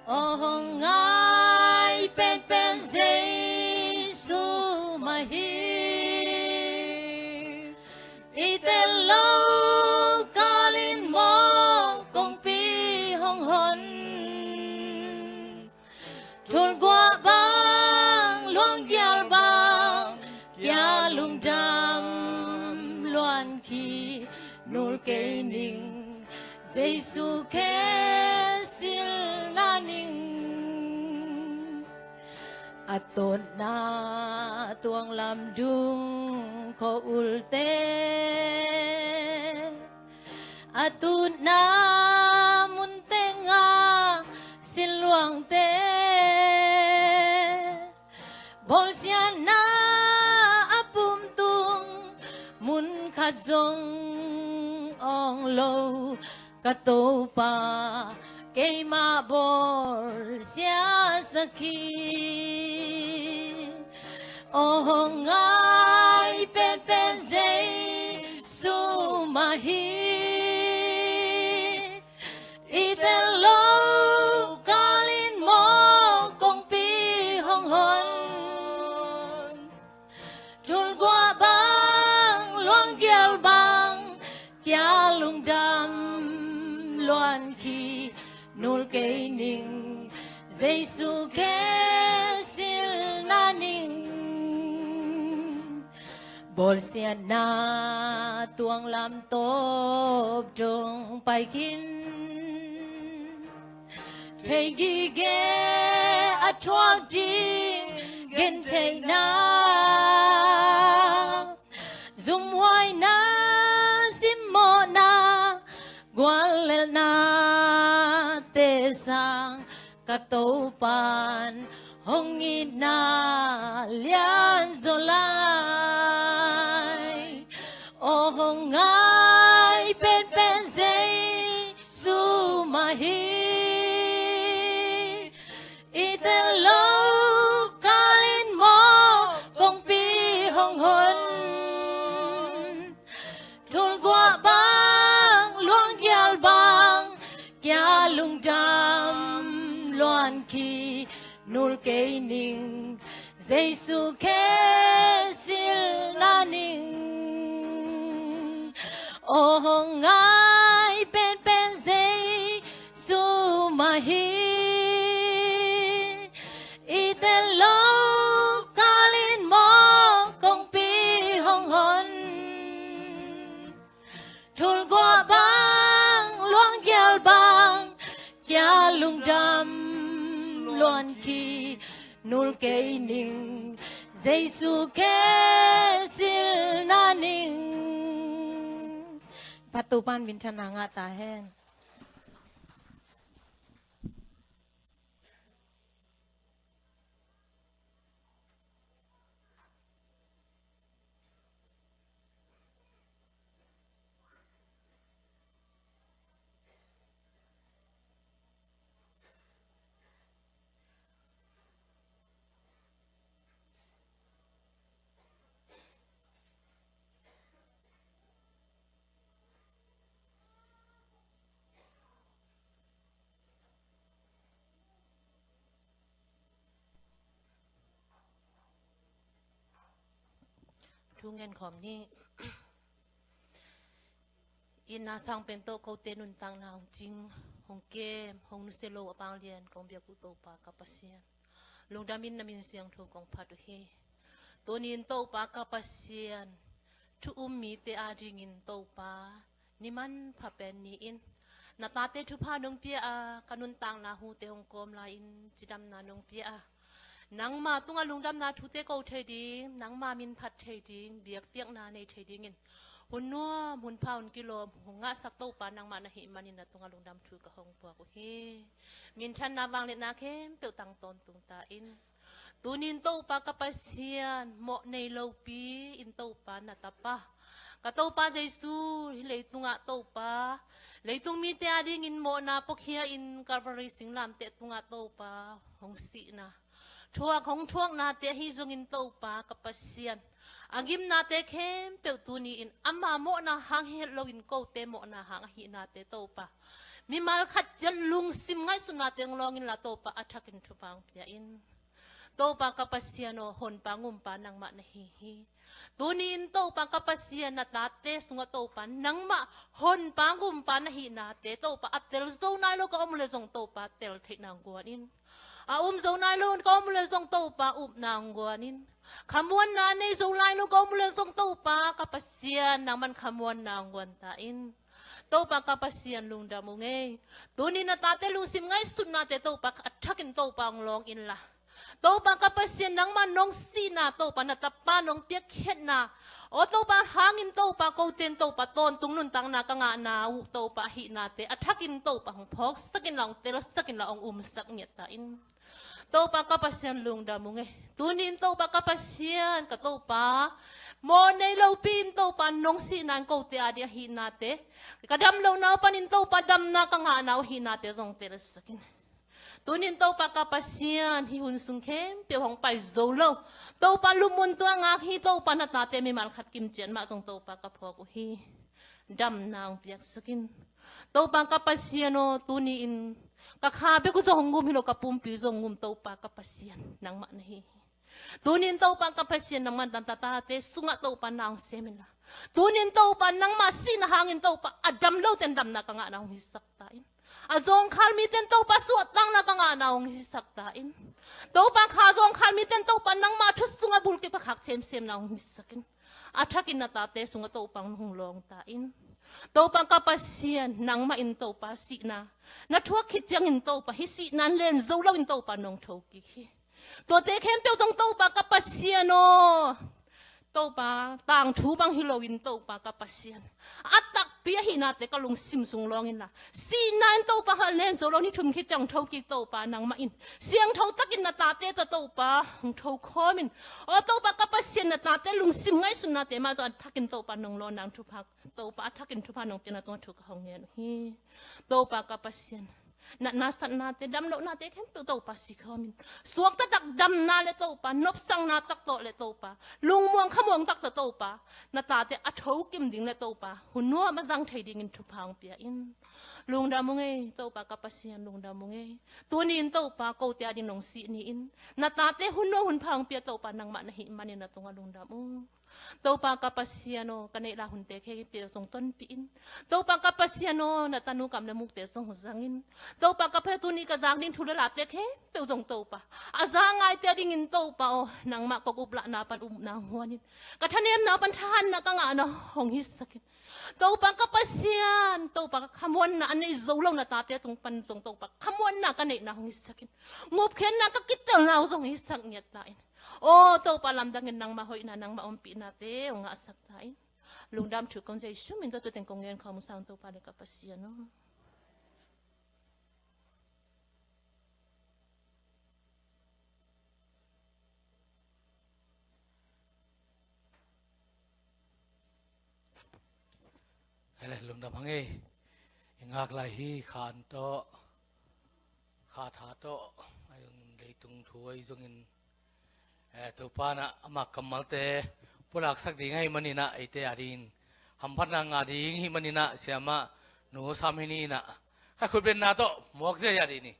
Aw hong ngai penpen Jesu mah hi. I tel lo kal in maw kongpi hong hon. Thulguah bang luanggial bang kia lungdam luan khi nul kei ning. Jesu khe silna ning. A tawtna tuang lam dung khua ulte, a tutna mun tengah silluangte, bawlsiatna a pum tung mun khat zong awng lo. Ka Topa keimah bawlsiasak hi. Aw hong ngai penpen Jesu mah hi. I tel lo kal in maw kongpi hong hon. Thulguah bang luanggial bang kia lungdam luan khi nul kei ning. Jesu khe silna ning. Bawlsiatna tuang lam tawp dong pai khin. Thei gige a thuak ding gentheihna, zumhuaina simmawhna guallelhnate sang ka Topan hong itna lianzaw lai. Aw hong ngai penpen Jesu mah hi. I tel lo kal in maw kongpi hong hon. Thulguah bang luanggial bang kia lungdam luan khi nul kei ning. Jesu khe silna ning, aw hong ngai penpen Jesu mah hi. I tel lo kalin mawh kongpi hong hon, thulguah bang luanggial bang kia lungdam luan khi nul kei ning, Jesu khe silna ning. Patu pan minthanna ngah ta hen. Thu ngen khawm ni. Itna sang pen tawh kote nuntakna hong cing, hong kem, hong nusia lo a vanglian kong biak uh Topa ka Pasian, lungdam in na min siangtho kong phat uh hi. Tuni in Topa ka Pasian, thu um mite adingin Topa, ni manpha pen ni-in na tate thupha nong pia a, ka nuntakna hute hong kawm lai-in cidamna nong pia a, nangma tungah lungdamna thute ko thei ding, nangma min phat thei ding, biakpiakna nei thei dingin hun nuam hun pha hun kilawm hong ngahsak Topa nangmah na hih manin na tungah lungdam thu ka hong puak uh hi. Minthanna vangliatna khempeuh tang tawntung ta in. Tunin Topa ka Pasian, mawh nei lopi in Topa na tapa, ka Topa Jesu, hih leitungah Topa, leitung mite adingin mawhna pawkhia in Calvary singlamteh tungah Topa hong sihna, thuak hong thuaknate ahi zongin Topa ka Pasian, a gimnate khempeuh tuni in ama mawhna hang hi het loin kote mawhna hang ahihnate Topa, mimal khat ciat lungsim ngaihsutnate hong lawng inla Topa a thakin thupha hong pia in. Topa ka Pasian aw, honpa gumpa nangmah na hi hi. Tuni in Topa ka Pasian, na tate sungah Topa nangmah honpa gumpa na hihnate Topa a tel zo nai lo ka om uh le zong Topa tel theihna hong guan in. A um zo nai lo ka om uh le zong Topa upna hong guan in. Khamuanna nei zo lai lo ka om uh le zong Topa ka Pasian nangman khamuanna hong guan ta in. Topa ka Pasian lungdam ung ei. Tuni na tate lungsim ngaihsutnate Topa a thakin Topa hong lawng inla, Topa ka Pasian nangma nong sihna Topa na tapa nong piakkhiatna, aw Topa hangin Topa koten Topa tawntung nuntakna ka ngahna uh Topa ahihnate a thakin Topa hong phawksak inla hong telsak inla hong umsak ngiat ta in. Topa ka Pasian lungdam ung ei. Tunin Topa ka Pasian ka Topa, mawh nei lopi in Topa nong sihna in kote ading ahihnate, ka dam lohna uh panin Topa damna ka ngahna uh ahihnate zong telsak in. Tunin Topa ka Pasian, hih hun sung khempeuh hong pai zo lo Topa lupmun tua ngak hi Topa na tate mimal khat kimciat mah zong Topa ka phawk uh hi. Damna hong piaksak in. Topa ka Pasian aw, tuni in ka kha bek uh zong hong gum hi lo, ka pumpi zong hong gum Topa ka Pasian nangmah na hi hi. Tuni in Topa ka Pasian nangmah na tate sungah Topa na hong sem inla, tuni in Topa nangmah sihna hangin Topa a dam lote in damna ka ngahna hong hisak ta in. A zawngkhal mite in Topa suahtakna ka ngahna hong hisak ta in. Topa kha zawngkhal mite in Topa nangmah thu sungah bulkip ka khak semsemna hong hisak in. A thakin na tate sungah Topa hong lawng ta in. Topa ka Pasian nangmah in Topa sihna na thuak khit ciangin Topa hih sihna in len zo loin Topa nong thokik hi. Tuate khempeuh zong Topa ka Pasian aw, Topa tangthu bang hi loin Topa ka Pasian, a takpi ahihnate ka lungsim sung lawng inla, sihna in Topa hong len zo lo ni thum khit ciang thokik Topa nangmah in siangtho takin na tate tawh Topa hong thokhawm in. Aw Topa ka Pasian, na tate lungsim ngaihsutnate mah zong a thakin Topa nong lawnna hong thupha, Topa a thakin thupha nong piakna tungah thu ka hong ngen uh hi. Topa ka Pasian, natna satnate, damlohnate khempeuh Topa sikhawm in. Suakta tak damna le Topa, nopsakna tak tawh le Topa, lungmuang khamuang tak tawh Topa, na tate a thokim ding le Topa hun nuam a zang thei dingin thupha hong pia in. Lungdam ung ei, Topa ka Pasian, lungdam ung ei. Tuni in Topa, kote a ding nong sih ni-in, na tate hun nuam hun pha hong pia Topa, nangmah na hih manin na tungah lungdam ung. Topa ka Pasian aw, ka neih la hunte khempeuh zong tonpih in. Topa ka Pasian aw, na tanu kam le mukte zong zang in. Topa ka Pasian, tuni ka zak ding thu le late khempeuh zong Topa, a za ngaite a dingin Topa aw, nangmah kong uplahna pan upna hong huan in. Ka thanemna pan thahatna ka ngahna hong hisak in. Topa ka Pasian, Topa ka khamuanna a nei zo lo na tate tung pan zong Topa, khamuanna ka neihna hong hisak in. Ngupkhiatna ka kitelna uh zong hisak ngiat ta in. Aw Topa, lamdangin nangmah hoihna, nangmah ompihnate hong ngahsak ta in. Lungdam thu kong Jesu min tawh tu teng kong ngen khawm ung, sang Topa le ka Pasian aw. Hele, lungdam hang ei. I ngak lai hi, khan tawh, kha tha tawh, a leitung thu ahi zongin, eh, Topa in ah ama kammalte pulaksak ding ahih manin ah, eite a dingin hamphatna ngah ding ahih manin ah, Siamah Nu Sam Hini in ah ka khutbetna tawh muak ziahziah dih ni.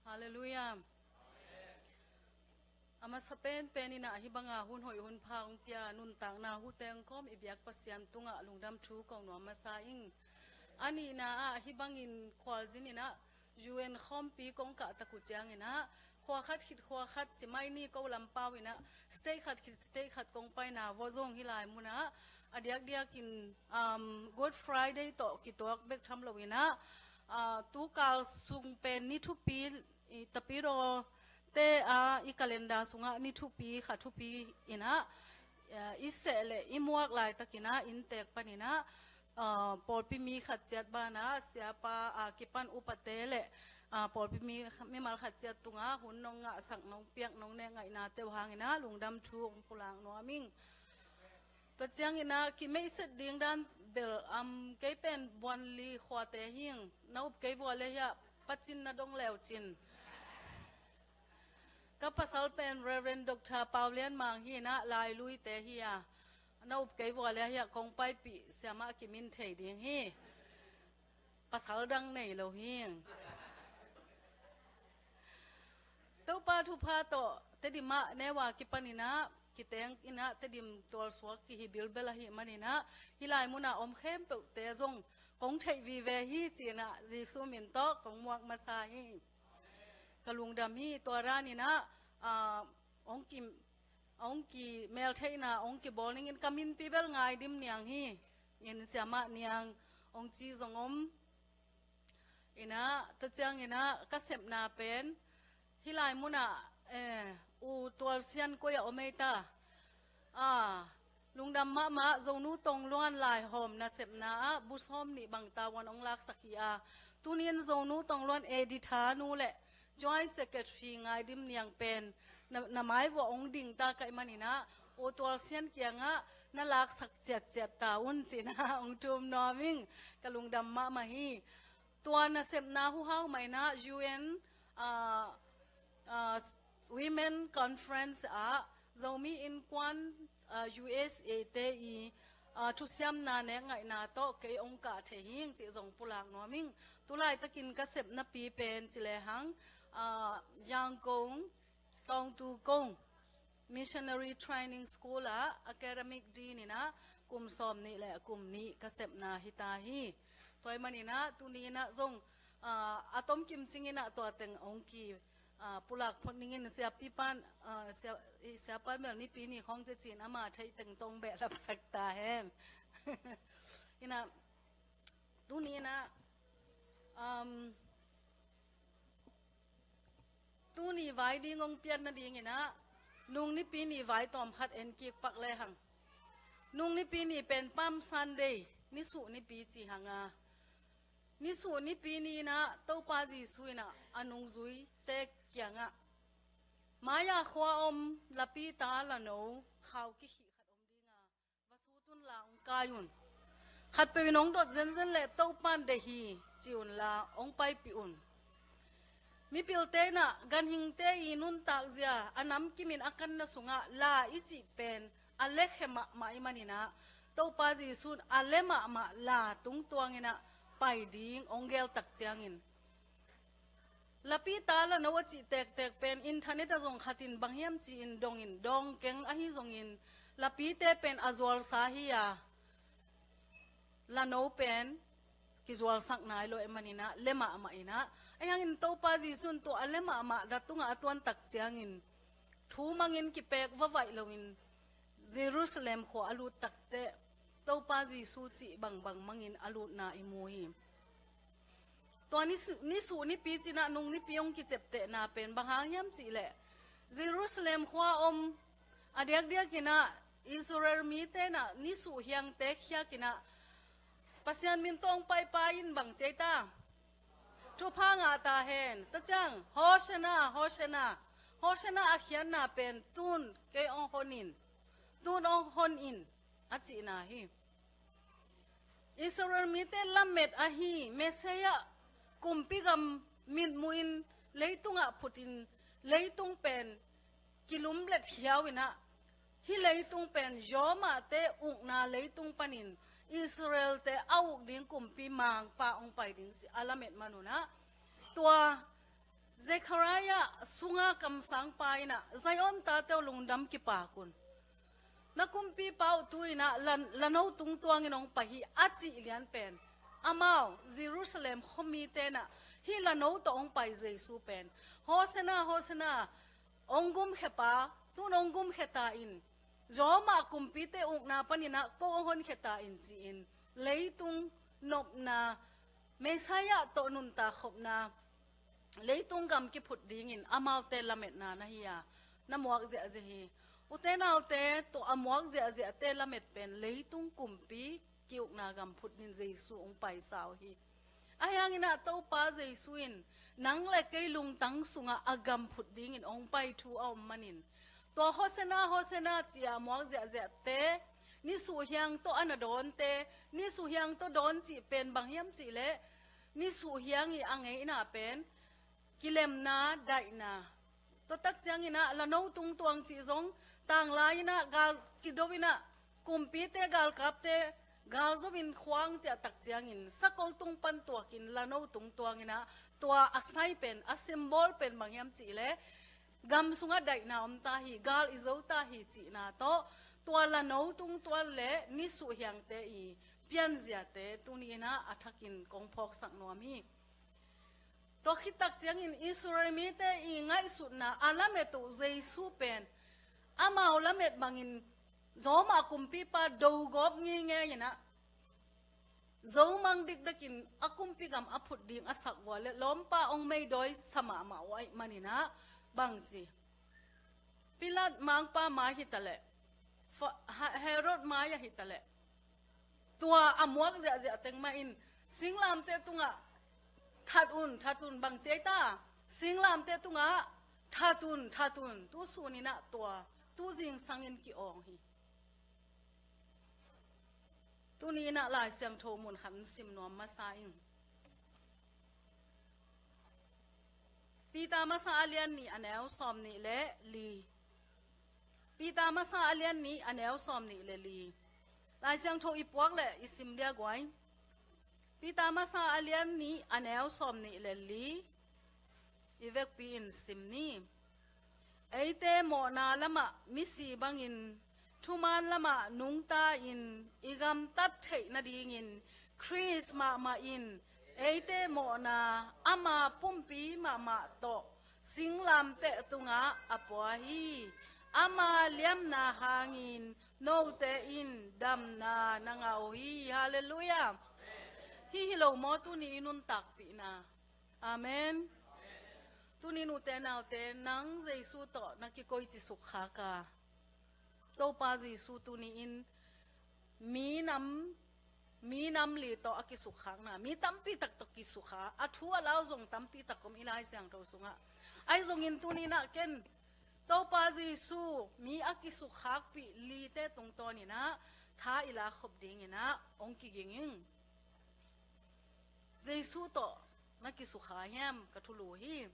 Halleluiah. A masa penpen in ah hih banga hun hoih hun pha hong pia nuntakna hute hong kawm i biak Pasian tungah lungdam thu ko nuam masa ing. A nihna ah hih bangin khualzin in ah U N khawmpi kong kah tak uh ciangin ah, khua khat khit khua khat ci mai ni, ko lampau in ah state khat khit state khat kong paina vawh zong hih lai munah a diakdiakin, um, Good Friday tawh kituak bek tham lo in ah, ah, tukal sung pen ni thupi, i tapidawte a i calendar sungah ni thupi, kha thupi in ah, ah, i seh le i muak laitakin ah inntek panin ah, ah, pawlpi mi khat ciat banah siapa a kipan upate le, ah, pawlpi mi, mimal khat ciat tungah hun nong ngahsak, nong piak, nong nek ngaihnate uh hangin ah lungdam thu hong pulak nuam ing. Tua ciangin ah kimeihset ding dan bel, um, kei pen Buanli khuate hing, na up kei vua le hiah pacin na dong leucin. Ka pasal pen Reverend Doctor Pau Lian Mang hi in ah Lailuite hi a, na up kei vua le hiah kong paipih Siamah Kim in thei ding hi. Pasal dang nei lo hing. Topa thupha tawh Tedim ah neu a kipan in ah, kiteng in ah Tedim tualsuak kihi bilbel ahih manin ah, hih lai munah om khempeuhte zong kong theih vive hi ci-in ah Jesu min tawh kong muak masa hi. Ka lungdam hi. Tua dan in ah, ah, hong ki, hong kimeltheihna hong kibawl ningin ka minpi bel Ngai Dim Niang hi. In Siamah Niang hong ci zong om. In ah, tua ciangin ah ka sepna pen hih lai munah, eh, U Tual Sian koi ah om ei ta. Ah, lungdam mahmah. Zonu Tong Luan laihawm nasepna ah bu sawm nih bang tavuan hong laksak hi a, tuni in Zonu Tong Luan editor nu le Joint Secretary Ngai Dim Niang pen na, na mai vuah hong ding ta ka hih manin ah, U Tual Sian kiangah na laksak ciatciat ta un ci-in ah hong thum nuam ing. Ka lungdam mahmah hi. Tua nasepna huhau mah in ah U N, ah, ah, Women Conference ah Zomi Innkuan, ah, U S A te i, ah, thusiamna nek ngaihna tawh kei hong kah thei hing cih zong pulak nuam ing. Tulaitakin ka sepnapi pen ci lehang, ah, Yangon Tawngtukong Missionary Training School ah academic dean in ah kum sawm nih le kum nih ka sepna hi ta hi. Tua hih manin ah tuni in ah zong, ah, a tomkim cingin ah tua teng hong ki, ah, pulak phot ningin siapi pan, ah, sia, i siapa mel Nipi ni khawng ci-in ama theih teng tawh hong behlapsak ta hen. In ah tuni in ah, um, tuni vai ding hong pian nadingin ah, Nung Nipi ni vai tawmkhat en kik pak lehang. Nung Nipi ni pen Palm Sunday, nisuh nipi ci hang a, nisuh nipi ni in ah Topa Jesu in ah a nungzuite kiangah, mai-a khua om lapi ta lano khau kikhih khat om ding a, va sut unla hong kai un. Khatpeuh in hong dot zenzen leh Topa'n deih hi ci unla hong paipih un. Mipilte in ah ganhingte i nuntakzia a namkimin a kanna sungah la i cih pen a lekhia mahmah i manin ah, Topa Jesu in a le mahmah la tungtuangin ah pai ding hong geltak ciangin, lapita lano a cih tektek pen internet ah zong khat in bang hiam ci-in dongin, dawng keng ahi zongin lapite pen a zualsa hi a, lano pen kizualsak nai lo e manin ah le mahmah in ah, ahi hangin Topa Jesu in tua a le mahmah la tungah a tuantak ciangin thu mangin kipek vavaih loin Jerusalem khua a lut takteh Topa Jesu cih bangbang mangin a lutna i mu hi. Tua nisuh, nisuh nipi cih in ah nung nipi hong kiceptehna pen bang hang hiam cih leh, Jerusalem khua om a diakdiakin ah Israel mite in ah nisuh hiangte khiakin ah Pasian min tawh hong paipai in bang ci ei ta? Thupha ngah ta hen. Tua ciang Hosanna, Hosanna, Hosanna a khiatna pen tun kei hong hon in, tun hong hon in a cihna hi. Israel mite lamet ahi Messiah kumpi gam mitmuhin leitungah phutin, leitung pen kilumlet khiau in ah, hih leitung pen Roma te ukna leitung panin Israel te a uk ding kumpi mangpa hong pai ding cih a lamet man un ah, tua Zechariah sunga kamsangpa in ah Zion tate uh, lungdam kipak un. Na kumpipa uh tu-in ah la, lano tungtuangin hong pai hi a cih lian pen, amau Jerusalem khuamite in ah hih lano tawh hong pai Jesu pen, Hosanna, Hosanna, hong gumkhiapa, tun hong gumkhia ta in, Roma kumpite ukna panin ah ko hong honkhia ta in ci-in, leitung nopna, Messiah tawh nuntak khopna, leitung gam kiphut dingin amaute lametna na hi a, na muak ziahziah hi. Ute naute, tua a muak ziahziahte lamet pen leitung kumpi ki-ukna gam phut dingin Jesu hong paisa uh hi. Ahi hangin ah Topa Jesu in nang le kei lungtang sungah a gam phut dingin hong pai thu a om manin, tua Hosanna, Hosanna ci-a muak ziahziahte, nisuh hiang tawh a na dawnte, nisuh hiang tawh dawn cih pen bang hiam cih leh, nisuh hiang i a ngeina pen kilemna, daihna. Tua tak ciangin ah lano tungtuang cih zong, tanglai in ah gal kido in ah, kumpite, galkapte gal zo in khuang ciah tak ciangin sakol tung pan tuakin lano tungtuang in ah, tua a sai pen, a symbol pen bang hiam cih leh, gam sungah daihna om ta hi, gal i zo ta hi cihna tawh, tua lano tungtuang le nisuh hiangte i pianziate tuni in ah a thakin kong phawksak nuam hi. Tua khit tak ciangin Israel mite i ngaihsutna a lamet uh Jesu pen, amau lamet bangin Roma kumpipa do gawp ngeingei in ah, zo mang dikdakin a kumpi gam a phut ding a sak uh a leh lawmpa hong meidawi sa mahmah uh ahih manin ah, bangci, Pilat mangpa mai hi ta leh, Fa-, Ha-, Herod mai ahi ta leh, tua a muak ziahziah teng mah in singlamteh tungah that un, that un, bangci ei ta? Singlamteh tungah that un, that un. Tu sun in ah tua, tu zingsangin ki-awng hi. Tuni in ah Lai Siangtho mun khat in sim nuam masa ing. Peter masa a lian nih, a neu sawm nih le li. Peter masa a lian nih, a neu sawm nih le li. Lai Siangtho i puak leh i sim dia guai. Peter masa a lian nih, a neu sawm nih le li. I vekpi in sim ni. Eite mawhna lamah misi bangin, thuman lamah nungta-in i gamtat theih nadingin Khrist mahmah in eite mawhna ama pumpi mahmah tawh singlamteh tungah a pua hi. Ama liamna hangin note in damna na ngah uh hi. Halleluiah. Hih hi lo maw tuni i nuntakpihna? Amen. Tuni in ute naute, nang Jesu tawh na kikoici sukkhak a, Topa Jesu tuni in minam, minam li tawh a kisukkhakna, mi tampi tak tawh kisukha, a thu a lau zong tampi tak om i Lai Siangtho sungah. Ahi zongin tuni in ah ken Topa Jesu mi a kisukkhakpih lite tungtawn in ah tha i lak khop dingin ah hong kiging ing. Jesu tawh na kisukha hiam, ka thulu hi.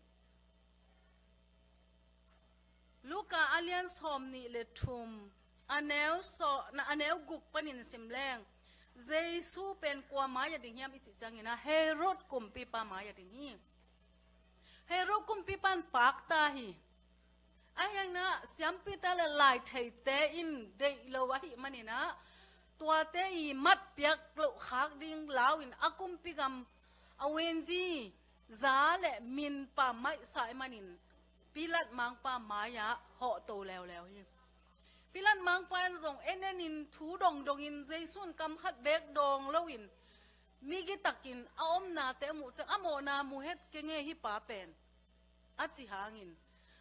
Luka a lian sawm nih le thum, a neu saw-, na, a neu guk panin sim leng, Jesu pen kua mai-ah ding hiam i cih ciangin ah, Herod kumpipa mai-ah ding hi. Herod kumpipa in pakta hi. Ahi hangin ah siampite le laitheite in deih lo ahih manin ah, tuate i matpiak loh khak ding lau-in a kumpi gam a wenzi za le minpa maihsa ahih manin Pilat mangpa mai-ah hawhto leuleu hi. Pilat mangpa in zong en enin thu dongdongin Jesu in kam khat beek dawng loin migi takin a omnate a muh ciang a mawhna mu het keng e hih pa pen, a ci hangin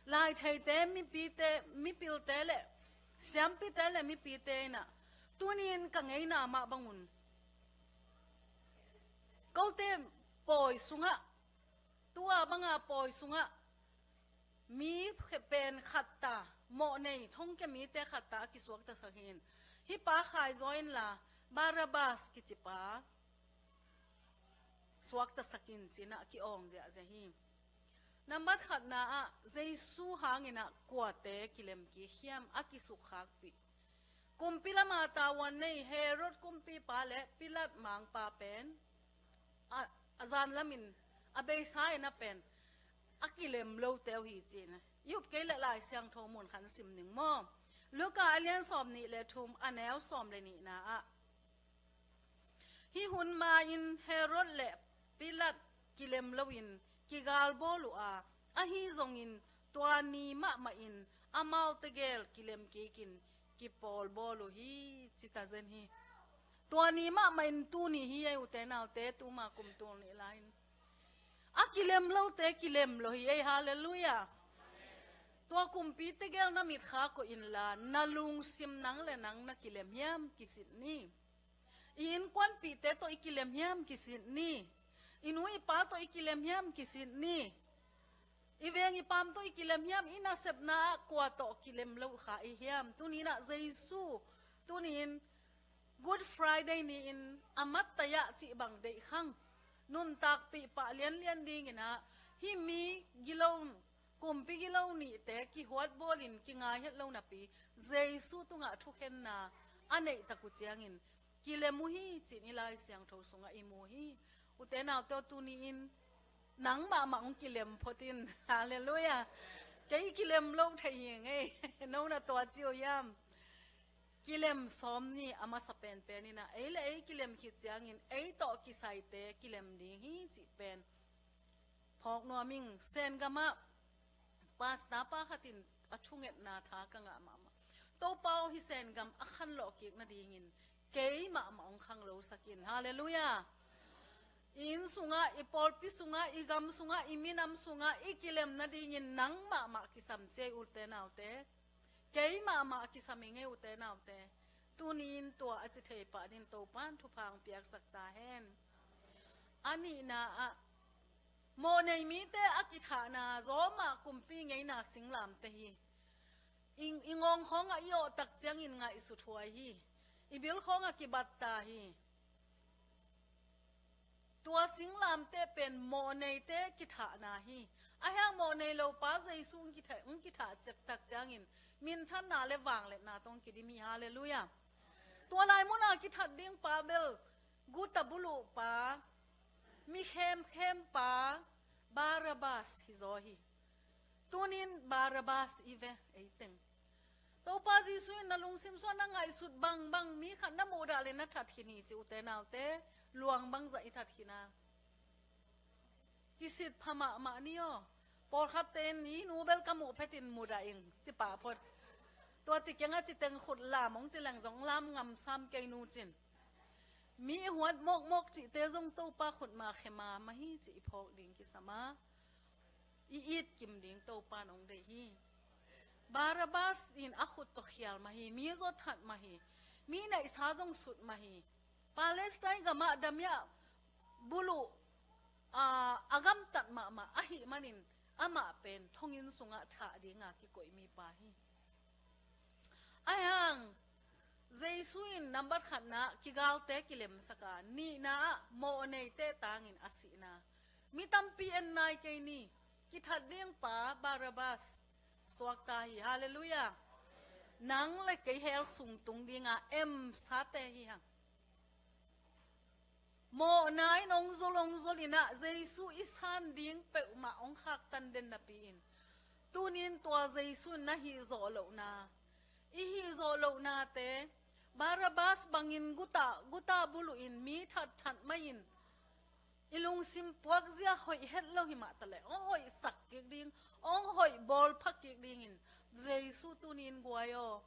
laitheite, mipite, mipilte le siampite le mipite in ah, tuni-in ka ngeina mah bangun kote pawi sungah, tua banga pawi sungah mi khe-, pen khatta, mawhnei thongkia mite khatta a kisuaktasak hi. Hih pa khaizaw inla, Barabbas kici pa suaktasak in, ci-in ah ki-awng ziahziah hi. Nambat khatna ah, Jesu hangin ah kuate kilem kik hiam, a kisukkhakpih. Kumpi lama tavuan nei Herod kumpipa le Pilat mangpa pen a, a zan lamin a beisa in a pen a kilem lote uh hi, ci-in ah i up kei leh Lai Siangtho mun khat sim ning maw. Luka a lian sawm nih le thum, a neu sawm le nihna ah, hih hun ma-in Herod le Pilat kilem loin kigalbawl uh a, ahi zongin tua ni mahmah in amaute gel kilem kikin kipawlbawl uh hi, ci ta zen hi. Tua ni mahmah in tuni hi ei, ute naute, tuma kum tul nih lai-in a kilem lote kilem lo hi ei. Halleluiah. Tua kumpite gel na mitkhak koih inla, na lungsim nang le nang na kilem hiam, kisit ni. I innkuanpihte tawh i kilem hiam, kisit ni. I nu i pa tawh i kilem hiam, kisit ni. I veng i paam tawh i kilem hiam, i nasepna ah kua tawh kilem lo kha i hiam. Tuni-in ah Jesu, tuni-in Good Friday ni-in a mattaiah cih bang deih khang, nuntakpih pah lianlian dingin ah, hih mi gilo, kumpi gilo nihte kihuatbawlin kingai het lo napi, Jesu tungah thukhenna a neihtak uh ciangin kilem uh hi, ci-in i Lai Siangtho sungah i mu hi. Ute naute aw, tuni-in nang mahmah hong kilem phot in. Halleluiah. Kei kilem lo thei hi ngei. No na tua ci uh hiam? Kilem sawm ni a masa penpen in ah, ei le ei kilem khit ciangin ei tawh kisaite kilem ding hi, cih pen phawk nuam ing. Sengam ah pastor pa khat in a thungetna tha ka ngah mahmah. Topa aw, hih Sengam a khanlawh kik nadingin kei mahmah hong khanglosak in. Halleluiah. I inn sungah, i pawlpi sungah, i gam sungah, i minam sungah i kilem nadingin nang mahmah kisam ci ei, ute naute. Kei mahmah kisam ing ei, ute naute. Tuni-in tua a ci thei pah dingin Topa'n thupha hong piaksak ta hen. A nihna ah, mawhnei mite a kithahna Roma kumpi ngeina singlamteh hi. I, i ngawng khawngah i awh tak ciangin ngaihsut huai hi. I bil khawngah kibat ta hi. Tua singlamteh pen mawhneite kithahna hi. Ahi hang mawhnei lo pa Jesu hong kitha-, hong kithah ciak tak ciangin minthanna le vangliatna tawh hong kidim hi. Halleluiah. Tua lai muna kithat ding pa bel guta buluh pa, mi khemkhem pa Barabbas hizaw hi. Tuni-in Barabbas i ve, ei teng. Topa Jesu in na lungsim sungah na ngaihsut bangbang mi khat na muhdah le na that khin hi, ci, ute naute. Luang bangzah i that khin a? Kisit pha mahmah ni aw. Pawlkhatte in, i nu bel ka muh phetin mudah ing, ci pah phot. Tua ci keng a, ci teng khut lam hong ci leng zong lam ngam sam kei nu cin. Mi i huat mawkmawk cihte zong Topa khut ma khe mahmah hi, ci i phawk ding kisam a, i it kim ding Topa'n hong deih hi. Barabbas in a khut tawh khial mah hi, mi zaw that mah hi, mi neihsa zong sut mah hi. Palestine gamah damiah buluh, aa, a gamtat mahmah ahih manin amah pen thonginn sungah thah dinga kikoih mipa hi. Ahi hang Jesu in nambat khatna ah kigalte kilemsak a, nihna ah mawhneite tangin a sihna. Mi tampi en nai kei ni, kithat ding pa Barabbas, suakta hi. Halleluiah. Nang le kei hell sung tung dinga emsate hi hang. Mawhna in ong zol ong zol inah Jesu i san ding peuhmah ong khaktan den napi-in, tunin tua Jesu in na hih zawh lohna, i hih zawh lohnate, Barabbas bangin guta, guta buluhin mi thatthat maiin i lungsim puakzia hoih het lo himah taleh ong hoihsak kik ding, ong hoih bawlpha kik dingin Jesu tunin guai aw,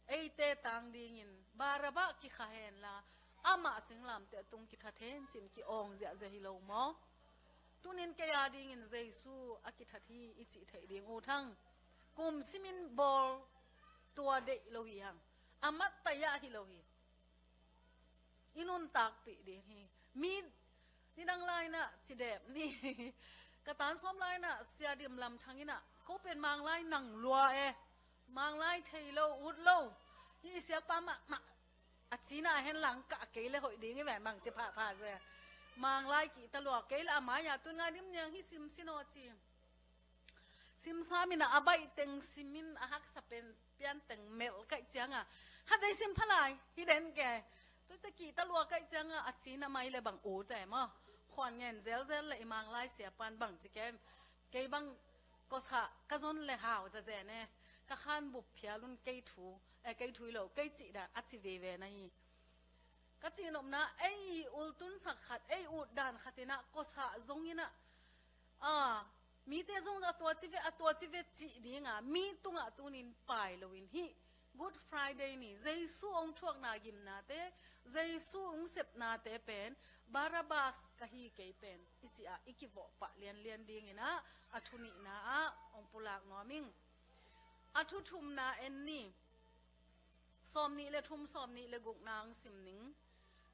eite tang dingin Barabbas kikha henla, amah singlamteh tung kithat hen cin ki-awng ziahziah hi lo maw? Tunin kei a dingin Jesu a kithat hi i cih theih ding ut hang. Kum simin bawl tua deih lo hi hang. A mattaiah hi lo hi. I nuntakpih ding hi. Mi nidang lainah cidep ni. Ka tan sawm lainah Sia Dim Lam Thang inah, ko pen Manglai nang lua e. Manglai thei lo, ut lo. Hi siapa mahmah. A cina a hen lang kah kei le hoih ding i ven bang ci phapha ze. Manglai kihta lua kei le a mai-a tun ngai dim niang hi sim sin aw ci. Simsa mina a baih teng simin a haksa pen pian teng melh kaih cianga, khatvei sim phalai hi den ke. Tua cia kihta lua kaih cianga a cina mai le bang ut e maw? Khuan ngen zelzel le i Manglai siapan bang ci kem. Kei bang kosah ka zon le hau zazen e. Ka khan bup phial un kei thu, e, kei thu hi lo, kei cih dan a ci veve na hi. Ka cihnopna, ei ultunsak khat, ei utdan khat inah kosah zong inah, a, mite zong a tua ci ve, a tua ci ve cih dinga mi tungah tunin pai loin hih Good Friday ni Jesu ong thuakna gimnate, Jesu ong sepnate pen Barabbas ka hi kei pen i cih ah i kivawh pah lianlian dinginah a thunihna ah ong pulak nuam ing. A thuthumna en ni. Sawmnih le thum, sawmnih le gukna ong sim ning.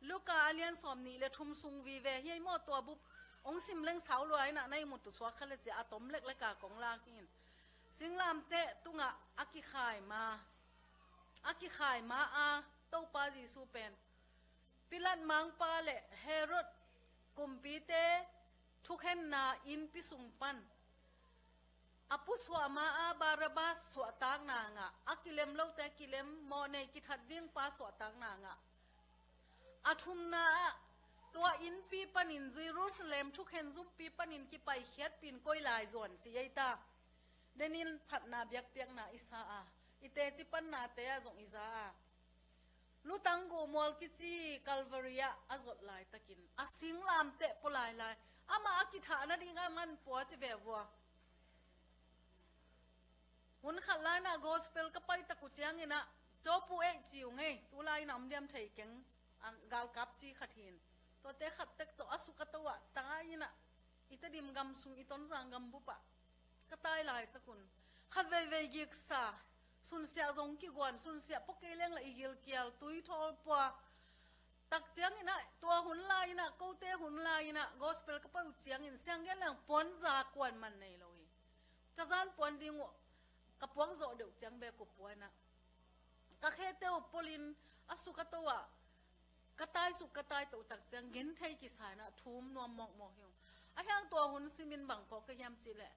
Luka a lian sawmnih le thum sung vive hi ei maw? Tua bup ong sim leng sau lua inah na i mutu suak kha le cia a tom lekleka kong lak hi in. Singlamteh tungah a kikhai ma, a kikhai ma a Topa Jesu pen Pilat mangpa le Herod kumpite thukhenna innpi sung pan a pusuah ma-a Barabbas suahtakna ngah, a kilem lote kilem, mawhnei kithat dingpa suahtakna ngah. A thumna ah tua innpi panin, Jerusalem thukhen zumpi panin kipaikhiatpin koi lai zuan ci ei ta. Denin phatna biakpiakna i sa a, i teci pannate ah zong i za a, lutang guhmual kici Calvary ah a zot laitakin a singlamteh pua lailai. Amah a kithah nading a man pua ci ve vua. Hun khat lainah gospel ka paitak uh cianginah cawpu eih ci uh ngei. Tulai inah om diam thei keng, a galkap ci khat hin. Tuate khat tek tawh a suk a to ah tai inah i Tedim gam sung i Tonzang gam bupah ka tai laitakun khat veivei giksa, sunsiah zong kiguan, sunsiah pua kei leng la i gilkial tui thawl pua. Tak cianginah tua hun lai inah, kote hun lai inah gospel ka pai uh ciangin sianggen leng puanza kuan man nei lo hi. Ka zan puan ding uh ka puak zawh deuh ciang bek uh puanah ka khete uh polin a suk a to ah ka taisuk ka taito tak ciang genthei kisa inah thum nuam mawkmawk hi uh. A hiang tua hun simin bang phawk ka hiam cihleh,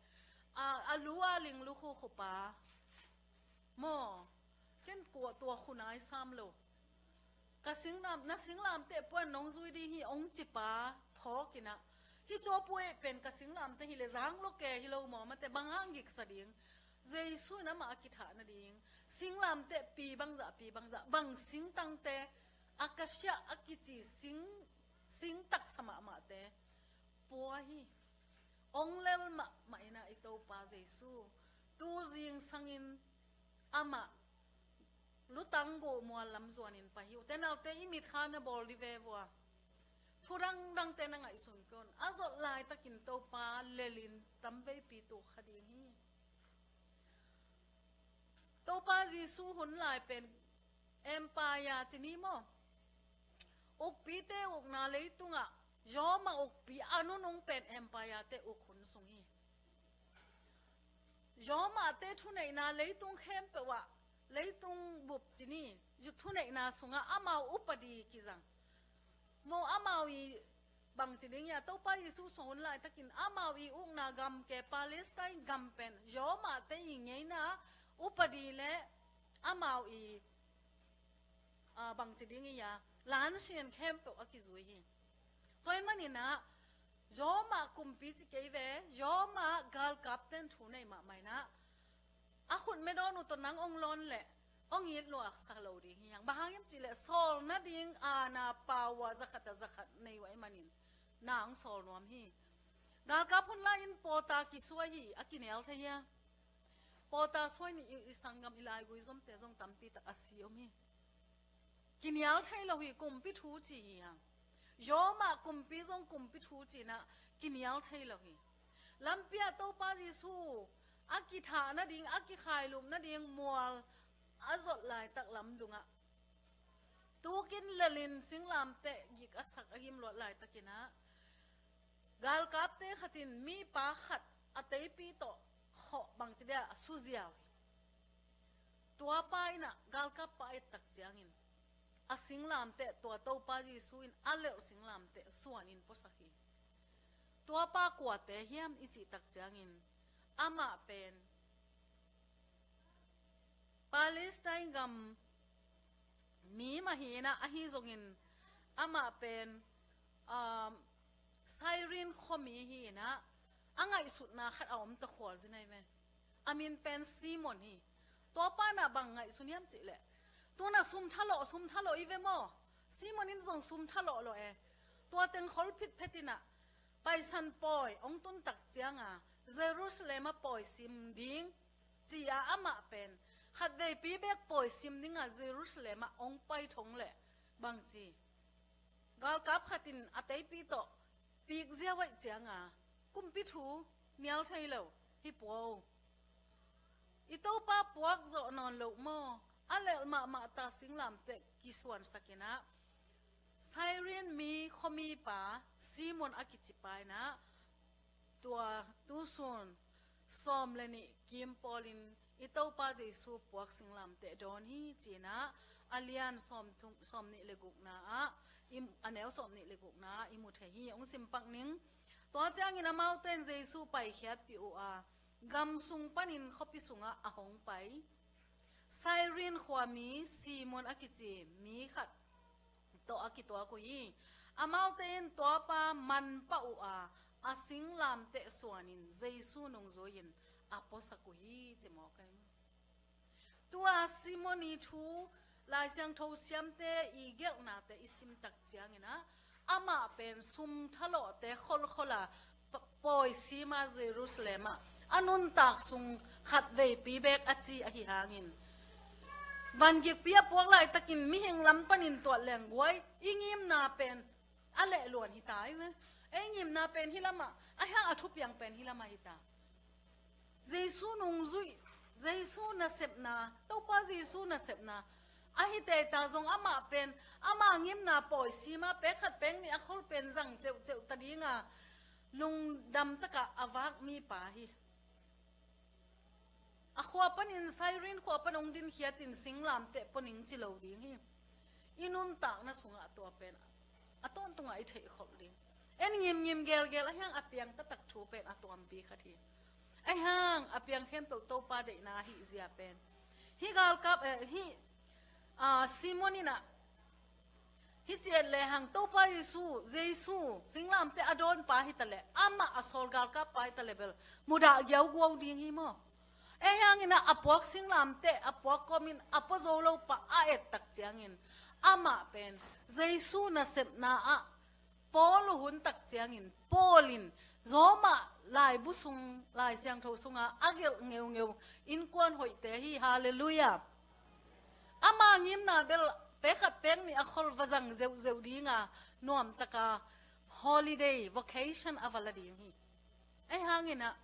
a, a lu a ling lukhu khupa maw, ken kua tua khunai sam lo. Ka singlam, na singlamteh puan nong zui ding hi ong cipa phawk inah, hi cawpu eh pen ka singlamteh hi le zang lo ke hi lo maw, mate bang hang giksa ding? Jesu in amah a kithah nading singlamteh pi bangzah, pi bangzah, bang singtangte, akasia a kici sing, sing taksa mahmahte pua hi. Ong lel mahmah inah i Topa Jesu tu zingsangin amah lutang guhmual lam zuanin pai hi. Ute naute, i mitkha na bawl di ve vua. Thu dangdangte na ngaihsun kei un. A zot laitakin Topa lelin tamveipi tu kha ding hi. Topa Jesu hun lai pen empire ci ni maw? Ukpite ukna leitungah Roma ukpi a nunung pen empire-te uk hun sung hi. Roma-te thuneihna leitung khempeuh ah, leitung bup ci ni, thuneihna sungah amau upadi kizang. Maw, amau i bangci ding ia, Topa Jesu suah hun laitakin amau i ukna gam ke Palestine gam pen Roma te i ngeina upadi le amau i, a, bangci ding ia, lansian khempeuh a kizui hi. Tua ahih manin ah Roma kumpi ci kei ve, Roma galkap ten thu nei mahmah in ah, a khut medawn uh tawh nang ong lawn leh ong it luaksa lo ding hi hang. Bang hang hiam cih leh sawl nading aana, power, zakhat a zakhat nei uh ahih manin na ong sawl nuam hi. Galkap hun lai-in pawta kisuai hi, a kinial thei hia? Pawta suai ni, i, i sanggam i laigui zomte zong tampi tak a si om hi. Kinial thei lo hi, kumpi thu ci hi hang. Roma kumpi zong kumpi thu ci-in ah kinial thei lo hi. Lampi ah Topa Jesu a kithah nading, a kikhailup nading mual a zot laitak lamdung ah, tukin lelin singlamteh gik a sak a gim luat laitakin ah, galkapte khatin mipa khat a teipi tawh khawh, bangci dia, a suziau hi. Tua pa in ah galkap pa a et tak ciangin a singlamteh, tua Topa Jesu in a lelh singlamteh suanin puasak hi. Tua pa kuate hiam i cih tak ciangin, amah pen Palestine gam mi mah hi in ah, ahi zongin amah pen, um, Cyrene khuami hi in ah, a ngaihsutna khat a om ta khualzin ahi ve. A min pen Simon hi. Tua pa in ah bang ngaihsun hiam cih leh, tu-in ah sum thalawh, sum thalawh i ve maw? Simon in zong sum thalawh lawh e. Tua teng khol phitphet in ah, Paisan pawi ong tun tak ciang a, Jerusalem ah pawi sim ding ci-a amah pen khatveipi beek pawi sim ding a Jerusalem ah ong pai thong leh bangci, galkap khat in a teipi tawh pik ziau ahih ciang a, kumpi thu nial thei lo hi pua uh. I Topa puak zawh nawn loh maw? A lelh mahmah ta singlamteh kisuansak in ah, Cyrene mi khuamipa Simon a kici pa in ah, tua tusun sawm le nih kim pawlin i Topa Jesu puak singlamteh dawn hi ci-in ah, a lian sawm thum, sawm nih le gukna ah, i, a neu sawm nih le gukna ah i mu thei hi. Ong sim pak ning. Tua ciangin amaute in Jesu paikhiatpih uh a, gam sung panin khuapi sungah a hong pai. Cyrene khuami Simon a kici mi khat tawh a kituak uh hi. Amaute in tua pa manpah uh a, a singlamteh suanin Jesu nungzui-in a puasak uh hi, ci mawk ahi. Tua Simon i thu Lai Siangtho siamte i gelhnate i sim tak ciangin ah, amah pen sum thalawhte kholkhol a, pa-, pawi sim a Jerusalem ah a nuntak sung khatveipi beek a ci ahi hangin, van gikpi a puak laitakin mihing lam panin tuat leng guai, i ngimna pen a lehluan hi ta hi ve. Ei ngimna pen hih lamah, ahi hang a thupiang pen hih lamah hi ta. Jesu nungzuih, Jesu nasepna, Topa Jesu nasepna ahi tei ta zong, amah pen ama ngimna pawi sim a, pek khat pek nih a khol pen zang ceuhceuh ta ding a, lungdam tak a a vak mipa hi. A khua panin, Cyrene khua pan ong dinkhiatin singlamteh pua ning ci lo ding hi. I nuntakna sungah tua pen a tawntung a i theih khol ding. En ngimngim gelgel, ahi hang a piang taktak thu pen a tuampi khat hi. Ahi hang a piang khempeuh Topa deihna ahih zia pen, hih galkap, eh, hih, ah, Simon in ah, hih ci et lehang Topa Jesu, Jesu singlamteh a dawnpa hi ta leh, amah a sawl galkappa hi ta leh bel mudah giauguau ding hi maw? Ahi hangin ah a puak singlamteh, a puak kawmin a pua zo lopa a et tak ciangin, amah pen Jesu nasepna ah Paul uh hun tak ciangin, Paul in Roma laibu sung, Lai Siangtho sunga a gelh ngeungeu innkuan hoihte hi. Halleluiah. Ama ngimna bel pek khat pek nih a khol va zang zeuhzeuh ding a, nuam tak a holiday, vacation a va la ding hi. Ahi hangin ah,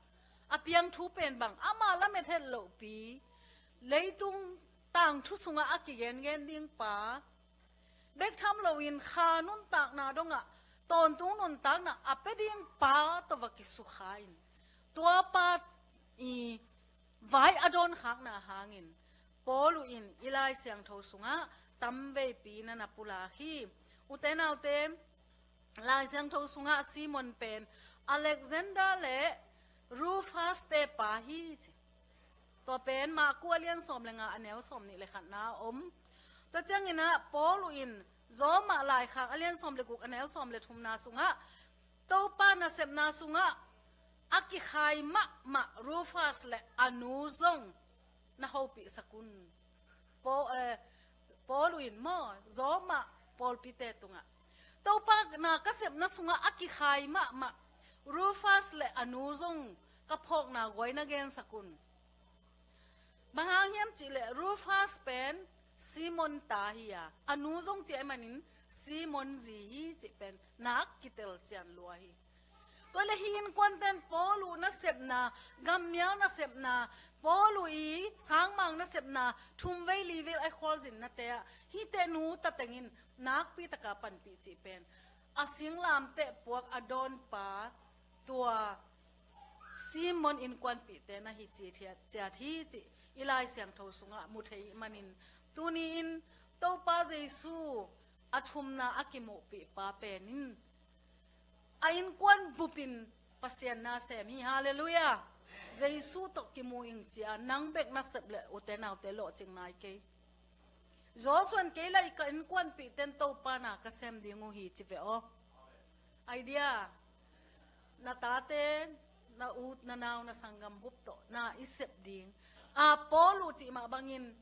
a piang thu pen bang, ama lamet het lohpi, leitung tangthu sungah a kigengen ding pa bek tham loin, kha nuntakna dongah tawntung nuntakna a pia ding pa tawh va kisukha in, tua pa i vai a dawnkhakna hangin Paul uh in i Lai Siangtho sungah tamveipi na na pulak hi. Ute naute, Lai Siangtho sungah Simon pen Alexander le Rufus te pa hi ci. Tua pen Marku a lian sawm le nga, a neu sawm nih le khatna a om. Tua ciangin ah Paul in Roma laikhak a lian sawm le guk, a neu sawm le thumna sungah Topa nasepna sungah a kikhai mahmah Rufus le a nu zong na hopih sak un. Paul, eh, Paul in maw, Roma pawlpite tungah Topa na ka sepna sungah a kikhai mahmah Rufus le a nu zong ka phawkna guai na gensak un. Bang hang hiam cihleh Rufus pen Simon ta hi a, a nu zong ci ahih manin Simon zi hi cih pen nak kitel cian lua hi. Tua le hi innkuanten Paul uh nasepna, gammial nasepna, Paul uh i sangmang nasepna, thumvei livei a khualzinnate ah hihte nu tatengin nakpi taka panpih cih pen a singlamteh puak a dawnpa tua Simon innkuanpihte na hi ci thiat ciat hi cih i Lai Siangtho sungah mu thei manin, tuni-in Topa Jesu a thumna a kimuhpih pa pen in a innkuan bupin Pasian na sem hi. Halleluiah. Jesu tawh kimu ing ci-a nang bek nasep le ute naute lawhcing nai kei. Joshua in kei le ka innkuanpihten Topa na ka sem ding uh hi ci ve aw. Idea, na tate, na u, na nau, na sanggam bup tawh na i sep ding. A Paul uh cih mah bangin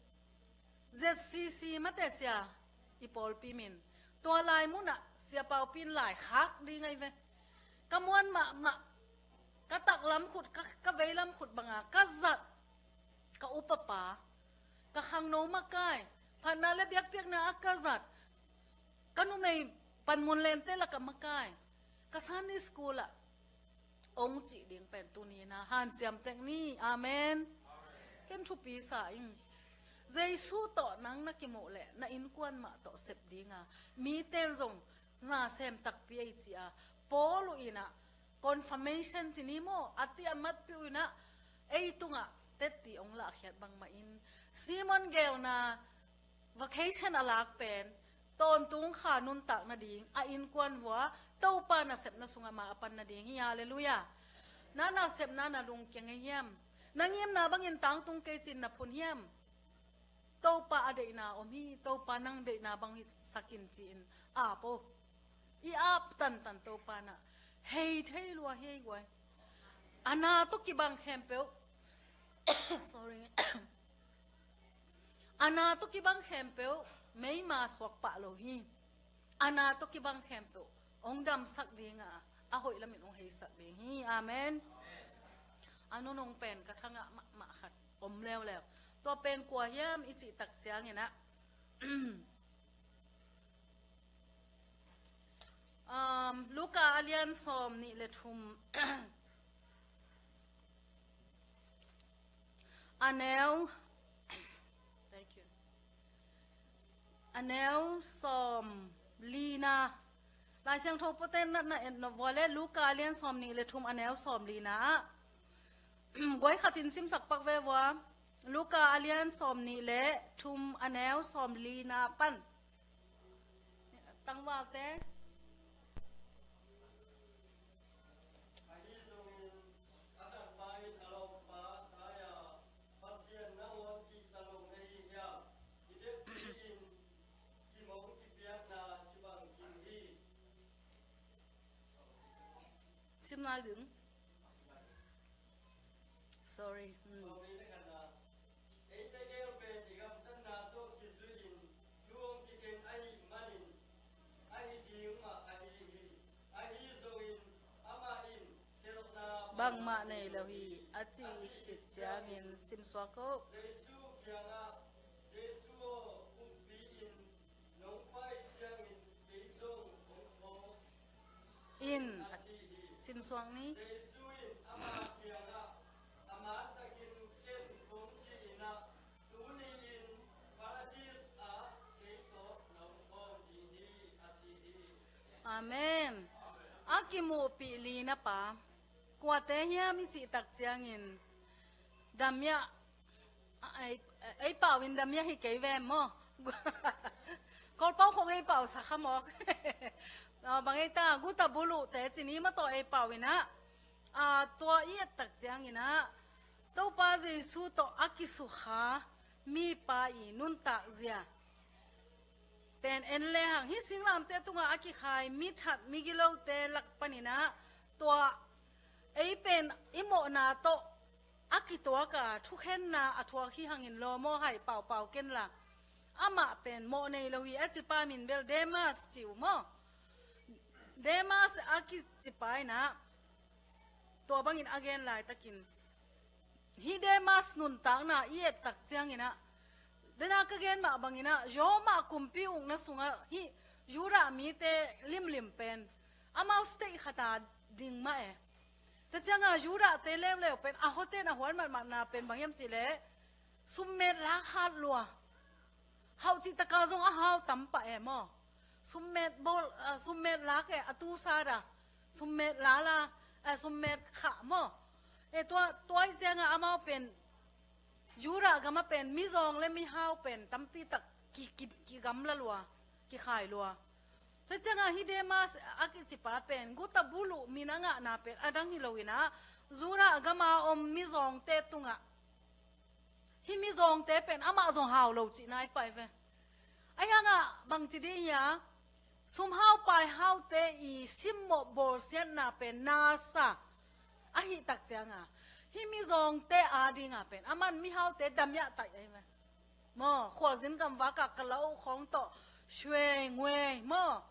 Z C C mate sia i pawlpi min. Tua lai munah sia Paupi in lai khak ding ahi ve. Ka muan mahmah, ka taklam khut, ka, ka veilam khut banga ka zat, ka upapa, ka khangno makai, phatna le biakpiakna a ka zat, ka numei panmun lemte lakah makai, ka Sunday school ah ong cih ding pen tuni-in ah hanciam tek ni. Amen. Ken thupi sa ing. Jesu tawh nang na kimuh leh na innkuan mah tawh sep dinga miten zong na sem takpi ei ci-a Paul uh in ah confirmation ci ni maw, a ti a matpih uh in ah ei tungah tetti ong lahkhiat bangmah in Simon gelna vacation a lak pen tawntung kha nuntak nading, a innkuan vua Topa nasepna sungah ma a pan nading hi. Halleluiah. Na nasepna na lungkia ngei hiam? Na ngimna bangin tangtung kei cin na phun hiam? Topa a deihna om hi, Topa nang deihna bang hi sakin ci-in ap o. I ap tantan Topa na hei thei lua hi ei guai. A na tawh kibang khempeuh sorry. A na tawh kibang khempeuh meima suak pah lo hi. A na tawh kibang khempeuh ong damsak dinga a hoih lamin ong heisak ding hi. Amen. A nunung pen ka thangah mahmah khat om leuleu. Tua pen kua hiam i cih tak ciangin ah, um, Luka a lian sawm nih le thum. A neu, thank you. A neu sawm lina. Lai Siangtho pawlpi natna en nop vua le Luka a lian sawm nih le thum a neu sawm lina ah guai khatin simsak pak ve vua. Luka a lian sawm nih le thum a neu sawm lina pan. Tangvalte. Ahi zongin a tangpa in a lawmpa tai-a, Pasian nangawn kihta lo na hi hiam? I bek pi-in kimong kipiakna kibang kim hi. Sim lai ding. Sorry. Hmm. Eite gel pen i gamtatna tawh kizui-in thu hong kikhen ahih manin ahi ding mah ahi hi. Ahi zongin amah in khelhna bangmah nei lo hi, a cih khit ciangin simsuak o. Jesu kiangah, Jesu aw, umpi in, nong pai ciangin kei zong hong thawng in, a simsuak ni. Jesu in ama kiangah, a mantakin ken kong ci-in ah, tuni-in Paradis ah kei tawh na hong thawng ding hi, a ci hi. Amen. A kimuhpih lina pa kuate hiam i cih tak ciangin, damia, ei, ei pau in damia hi kei ve maw? Kawlpau khong ei pau sa kha mawk. Ah, bang ei ta, guta buluh te ci ni maw, tawh ei pau in ah, ah, tua i et tak ciangin ah, Topa Jesu tawh a kisukha mipa i nuntak zia pen en le hang, hih singlamteh tungah a kikhai mithat migilote lak panin ah, tua ei pen i mawhna tawh a kituak a, thukhenna a thuak hi hangin lawm aw, hai paupau ken la. Amah pen mawh nei lo hi, a cipa min bel Demas ci uh maw. Demas a kicipa in ah, tua bangin a gen laitakin, hih Demas nuntakna i et tak ciangin ah, dena ka gen mah bangin ah, Roma kumpi ukna sungah hih Judah mite limlim pen amau state khat a ding mah e. Tua ciangah Judah te leuleu pen a hoten a huan matmatna pen bang hiam cih leh, summet lak hat lua. Hauh cih taka zong a hau tam pah e maw. Summet bawl, ah, summet lak e, a tu sa da. Summet lala, ah, summet khah maw. E, tua, tua ih ciangah amau pen, Judah gamah pen mizawng le mihau pen tampi tak ki, ki, kigamla lua, kikhai lua. Tua ciangah hih Demas a kicipa pen guta buluh min a ngahna pen a dang hi lo in ah, Judah gama om mizawngte tungah, hih mizawngte pen amah zong hau lo cihna i pai ve. Ahi hangah bangci dih hia, sumhau paihaute i simmawh bawlsiatna pen nasa ahih tak ciangah, hih mizawngte adingah pen aman mihaute damiah taih ahi ve. Maw, khualzin gamvakah kalau khawng tawh, shuei nguei maw,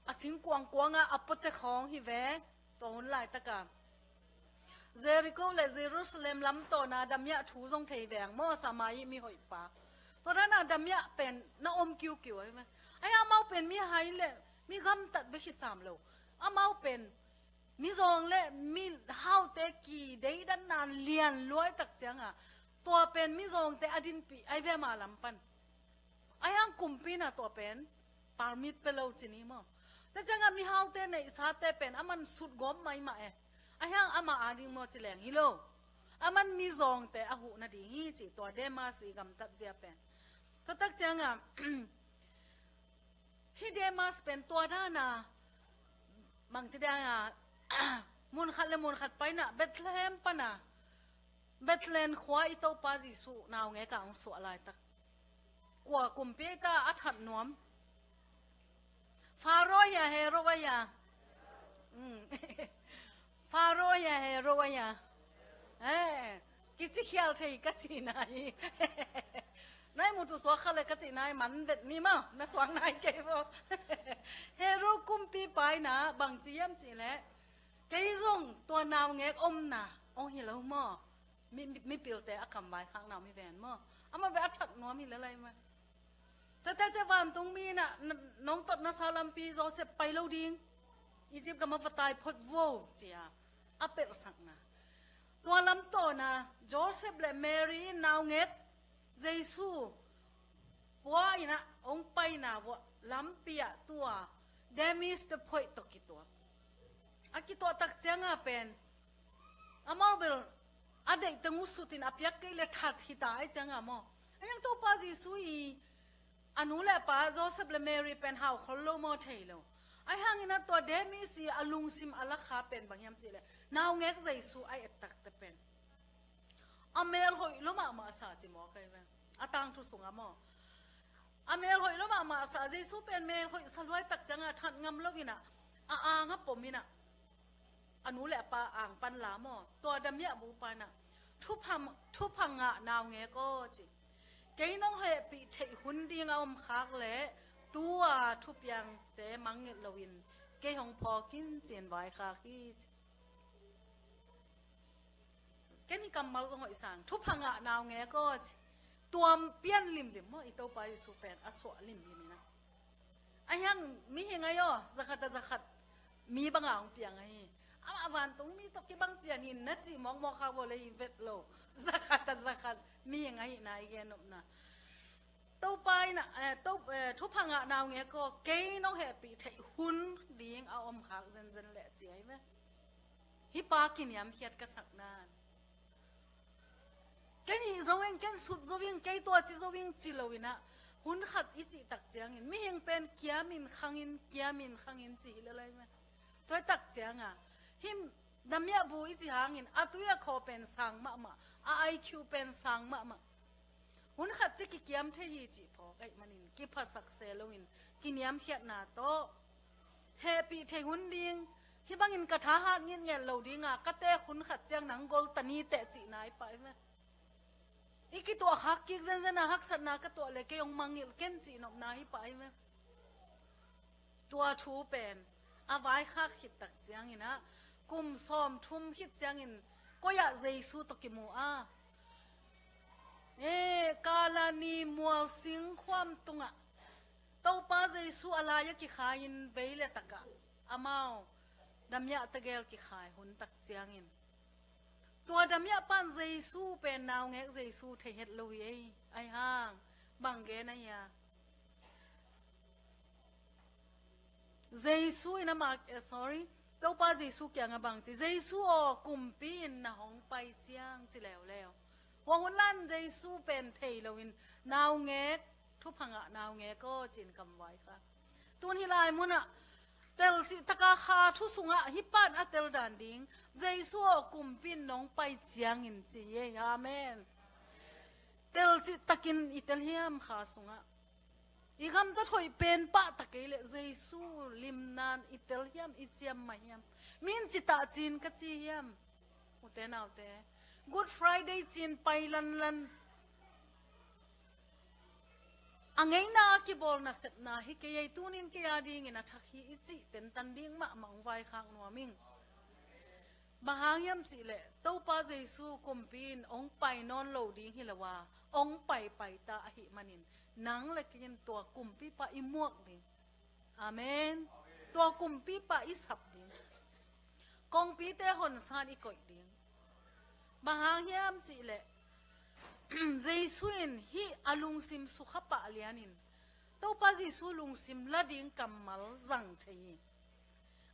a singkuang kuangah a puate khawng hi ve. Tua hun laitaka Jericho le Jerusalem lamtawna damiah thu zong thei veng maw, Samari mihoihpa. Tua dana damiah pen na om kiukiu ahi ve. Ahi amau pen mihai le migamtat bek hi sam lo. Amau pen mizawng le mihaute kideidanna lian luai tak ciangah, tua pen mizawngte a dinpih ahi ve ama lam pan. Ahi hang kumpi in ah tua pen permit pe lo ci ni maw. Tua ciangah mihaute neihsate pen aman sutgawp maimah e. Ahi hang ama ading maw ci leng hi lo. Aman mizawngte a huh nading hi ci, tua Demas i gamtat zia pen. Tua tak ciangah, hih Demas pen tua dana, bangci dana, munkhat le munkhat pai in ah, Bethlehem pan a, Bethlehem khua i Topa Jesu naungek a hong suah laitak, kua kumpi ei ta a that nuam? Faro hia, Herod hia? Mm. Faro hia, Herod hia? Eh, kici khial thei ka cihna hi. Nai mutu suak kha le ka cihna hi, man vet ni maw, na suak nai kei bo. Herod kumpipa in ah bangci hiam cih leh, kei zong tua naungek omna hong hi lo maw. Mi, mi, mipilte a kam vaikhakna mi ven maw. Amah bek a that nuam hi lel lai maw. Tua teh ciah vantungmi in ah, na, nong tot na sa lampi Joseph pai lo ding, Egypt gam ah va tai phot vo ci-a a pelhsakna. Tua lamtawna Joseph le Mary in naungek Jesu pua in ah hong paina vuah lampi ah tua Demis te phoih tawh kituak. A kituah tak cianga pen amau bel a deih teng uh sut in a piak kei le that hi ta ahih cianga maw. Ahi hang Topa Jesu i a nu le a pa Joseph le Mary pen hau khol lo maw, thei lo. Ahi hangin ah tua Demis i a lungsim a lakha pen bang hiam cih leh naungek Jesu a et tak teh pen a mel hoih lua mahmah sa ci maw, kai ve. A tangthu sungah maw, a mel hoih lua mahmah sa, Jesu pen mel hoih sa luai tak cianga that ngam lo in ah a ang ah pom in ah a nu le a pa ang pan la maw, tua damiah bupa in ah thupha, thupha ngah naungek aw ci. Kei nong hehpih theih hun ding a om khak leh tua thupiangte mangngilh loin kei hong phawk in ci-in vaikhak hi ci. Ken i kammal zong hoih sang, thupha ngah naungek aw ci. Tuam pian limlim maw, i Topa Jesu pen a suah limlim in ah. Ahi hang mihing ahi aw, zakhat a zakhat mi banga hong piang ahi. Amah vantungmi tawh kibang pian hi na cih mawkmawk kha vo leh hi vet lo. Zakhat a zakhat mihing ahihna i gen nopna. Topa in ah, eh, to, eh, thupha ngah naungek aw, kei nong hehpih theih hun ding a om khak zenzen leh ci ahi ve. Hih pa kiniamkhiat ka sakna. Ken hih zo ing, ken sut zo ing, kei tua ci zo ing ci lo in ah, Hun khat i cih tak ciangin mihing pen kiamin khangin, kiamin khangin ci hi le lai mah. Tua tak cianga him damiah bu i cih hangin a tui a khaw pen sang mahmah, a I Q pen sang mahmah. Hun khat ci kikiam thei hi cih phawk ahih manin kiphasak se loin kiniamkhiatna tawh hehpih thei hun ding, hih bangin ka thahat ngitnget lo dinga ka teek hun khat ciang nang gol ta ni teh cihna hi pah hi ve. I kituah khak kik zenzen a haksatna ka tuah le kei hong mangngilh ken cihnopna hi pah hi ve. Tua thu pen a vaikhak khit tak ciangin ah kum sawmthum khit ciangin koi ah Jesu tawh kimu a, e, Kalani mualsing khuam tungah Topa Jesu a lai-ah kikhai-in vei le takah amau damiah tegel kikhai hun tak ciangin tua damiah pan Jesu pen naungek Jesu thei het lo hi ei. Ahi hang bang gen a hia? Jesu in amah, eh, sorry, Topa Jesu kiangah bang ci, Jesu aw, kumpi in na hong pai ciang ci leuleu. Hua hun lan Jesu pen thei loin naungek, thupha ngah naungek aw ci-in kam vaikhak. Tun hih lai munah telcih taka kha thu sungah hih pan a tel dan ding, Jesu aw, kumpi in nong pai ciangin ci hi ei. Amen. Telcih takin i tel hiam kha sungah? I gamtat hoih pen pah ta kei leh Jesu limnan i tel hiam, i ciam mah hiam? Min ci tah ci-in ka ci hiam? Ute naute, Good Friday ci-in pai lanlan a ngeina a kibawl nasepna hi kei ei, tunin kei a dingin a thak hi i cih tentan ding mahmah hong vaikhak nuam ing. Bang hang hiam cihleh Topa Jesu kumpi in hong pai nawn lo ding hi lo a, hong paipai ta ahih manin nang le kei in tua kumpipa i muak ding. Amen. Tua kumpipa i sap ding. Kongpite honsan i koih ding. Bang hang hiam cihleh Jesu in hih a lungsim sukha pah lianin Topa Jesu lungsim la ding kammal zang thei hi.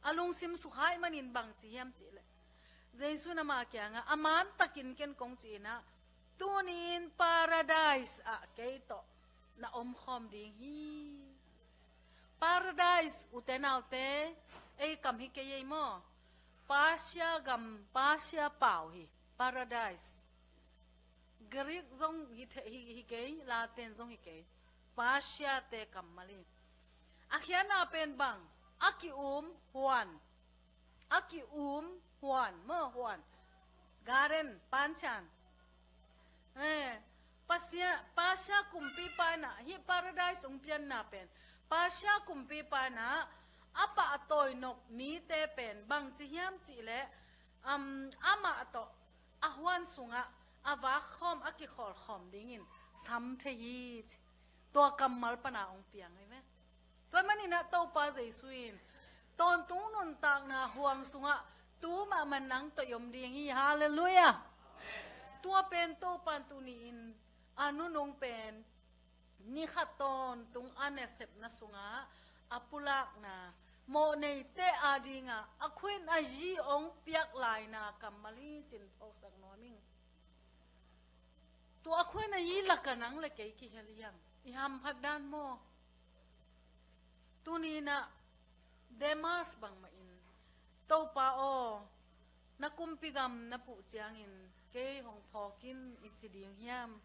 A lungsim sukha ahih manin bang ci hiam cihleh Jesu in ama kiangah a mantakin ken kong ci-in ah, tunin Paradise ah kei tawh na omkhawm ding hi. Paradise, ute naute, ei kam hi kei ei maw? Persia gam, Persia pau hi Paradise. Greek zong hi the-, hi, hi kei, Latin zong hi kei. Persia te kammal hi. A khiatna pen bang? A ki-um huan. A ki-um huan, maw, huan. Garden, pancian. Eh, Persia, Persia kumpipa in ah hih Paradise hong pianna pen Persia kumpipa in ah a pahtawi nop mite pen bang ci hiam cihleh, um, amah tawh a huan sungah a vakkhawm, a kikhawlkhawm dingin sam thei hi ci. Tua kammal pana hong piang hi ve. Tua manin ah Topa Jesu in tawntung nuntakna huang sungah tu mahmah nang tawh i om ding hi. Halleluiah. Tua pen Topa in tuni-in a nunung pen ni khat tawntung a nasepna sungah a pulakna, mawhneite a dingah a khuin a yi hong piak laina kammal hi ci-in phawksak nuam ing. Tua a khuin a yi lakah nang le kei kihel hiam? I hamphat dan maw? Tuni-in ah Demas bangmahin, Topa aw, na kumpi gam na puh ciangin kei hong phawk in i ci ding hiam?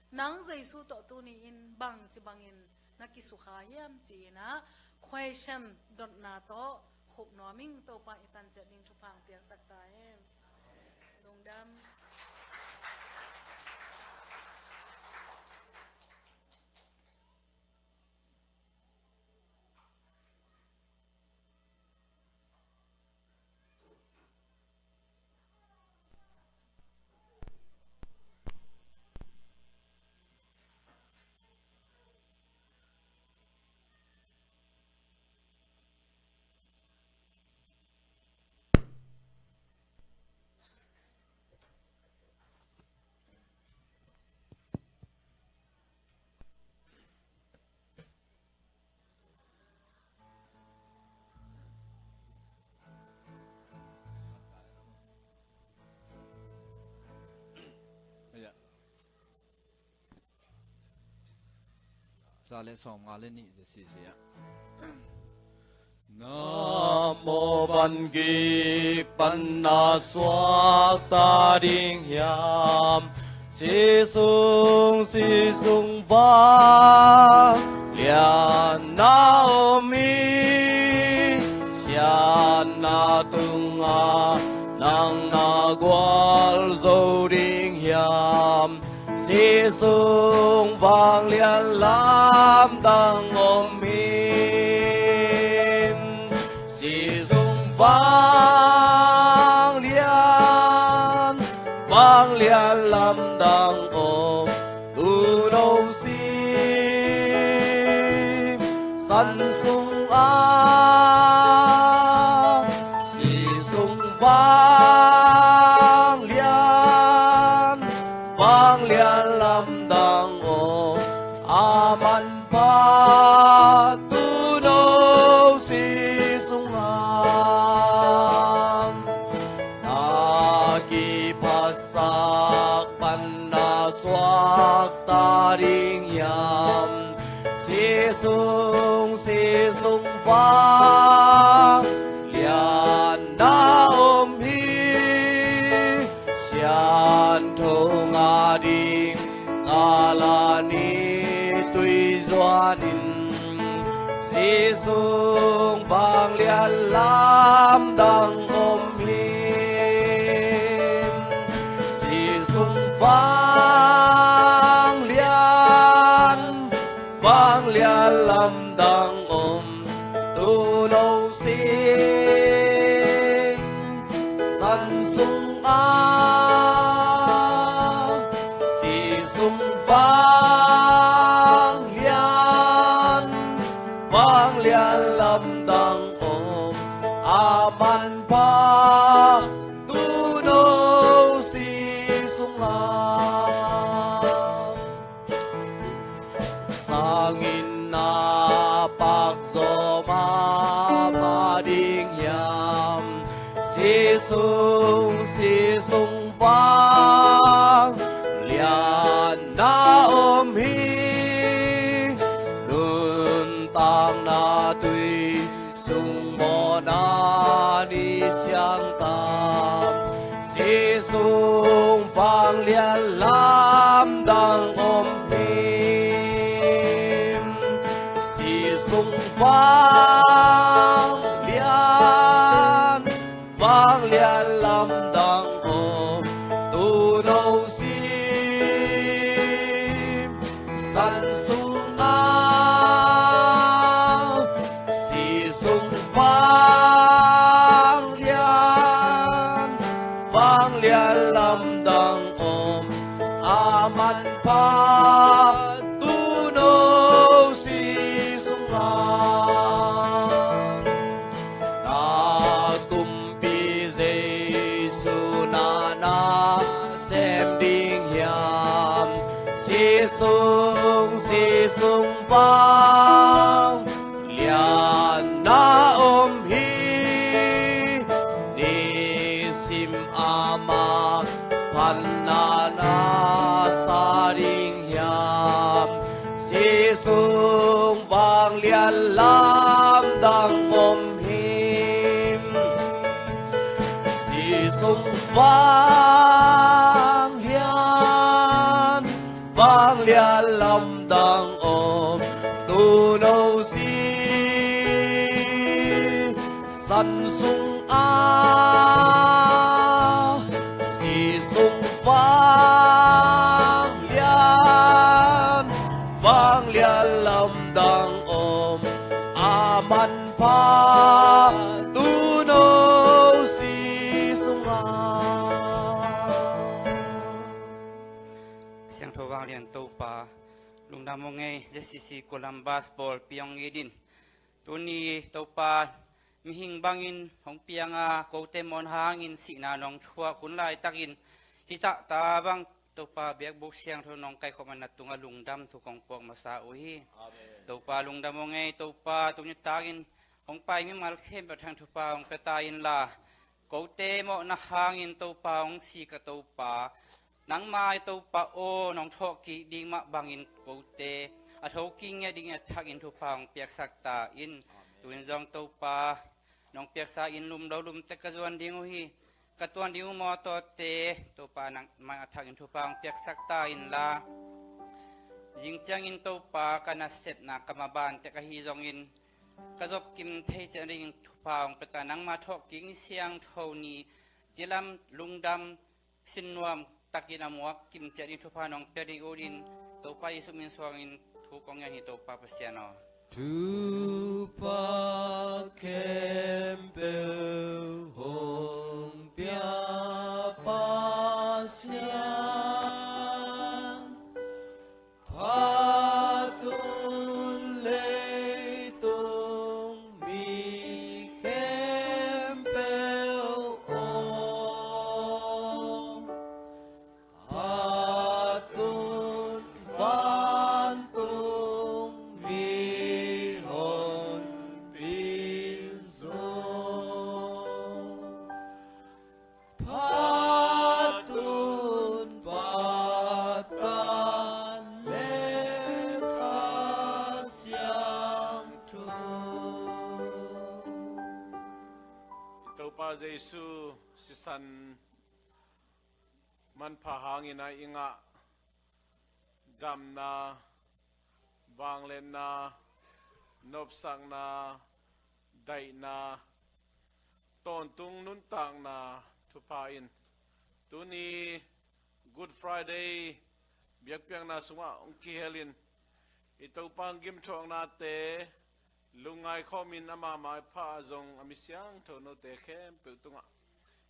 Nang Jesu tawh tuni-in bangci bangin na kisukha hiam ci-in ah question dotna tawh khuk nuam ing. Topa in i tan ciat ding thupha hong piaksak ta hen. Lungdam. Za le sawmnga le nih ZCC ah. Na mawh van gik pan na suakta ding hiam? Si sung, si sung vanglian na om hi. Siatna tungah nang na gualzo ding hiam? Si sung vanglian lamdang om hi. Si sung vanglian, vanglian lamdang om, tuuno si san sungah. Si sung vanglian, vanglian lamdang om, a manpha tuuno si sungah. Na kiphasak pan na suakta ding hiam? Si sung, si sung vanglian na om hi. Siantho ngah ding a la ni tui zuanin, si sung vanglian lamdang om hi. Si sung vanglian, vanglian lamdang om, tuuno si san sungah. Si sung vanglian, vanglian lamdang om, a manpha tuuno si sungah. Sanginn na pakzaw mah ding hiam? Si sung, si sung vanglian na om hi. Nuntakna tui sung mawhna ni siangtho, si sung vanglian lamdang om hi. Si sung vanglian, vanglian lamdang om, tuuno si san sungah. Si sung vanglian, vanglian lamdang om, a manpha tuuno si sungah. Na kumpi Jesu na nasem ding hiam? Si sung, si sung vanglian na om hi. Nisim ama phatna na sa ding hiam? Si sung vanglian lamdang om hi. Si sung vanglian, vanglian lamdang om, tuuno si san sungah. Si sung vanglian, vanglian lamdang om, a manpha tuuno si sungah. Siangtho vanglian Topa, lungdam ung ei, ZCC Columbus pawlpi hong it in. Tuni Topa, mihing bangin hong piang a, kote mawhna hangin sihna nong thuak hun laitakin, hih zahta bang Topa biakbuk siangtho nong kaikhawm a, na tungah lungdam thu kong puak masa uh hi. Amen. Topa lungdam ung ei, Topa tuni takin hong pai mimal khempeuh thang thupha hong pia ta inla, kote mawhna hangin Topa hong sik a Topa, nangmah Topa aw, nong thawhkik ding mah bangin kote a thokik ngiat dingin a thakin thupha hong piaksak ta in. Tu-in zong Topa, nong piaksa in lum lo lum tek ka zuan ding uh hi. Ka tuan ding uh mawtawte Topa nangmah a thakin thupha hong piaksak ta inla, zing ciangin Topa ka nasepna ka maban tek ahi zongin ka zopkim thei ciat dingin thupha hong pia ta, nangma thawhkik ni siangtho ni cilam lungdam sinnuam takin a muak kim ciat ding thupha nong pia ding uh in, Topa Jesuh min suangin thu kong ngen hi, Topa Pasian aw. Thupha khempeuh hong pia Pasian, phat un leitung mi khempeuh aw, phat un vantung mi honpi zong, phat un pahtak le Kha Siangtho. I Topa Jesuh sisan manpha hangin a i ngah damna, vangliatna, nopsakna, daihna, tawntung nuntakna thupha in tuni Good Friday biakpiakna sungah hong kihelin, i Topa gimthuaknate lungngai khawmin amah maipha zong a mi siangtho note khempeuh tungah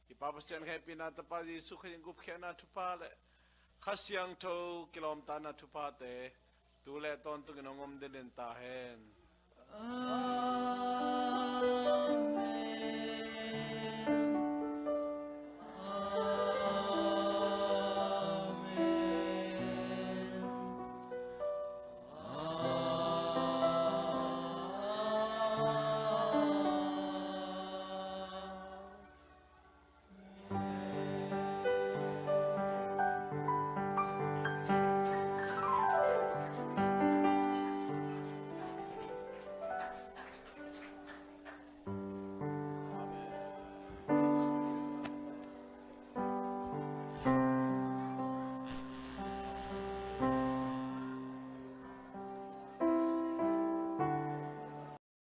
i Pa Pasian hehpihna, Tapa Jesuh Khrih gupkhiatna thupha le Kha Siangtho kilawmtatna thuphate tu le tawntungin hong om denden ta hen. Amen.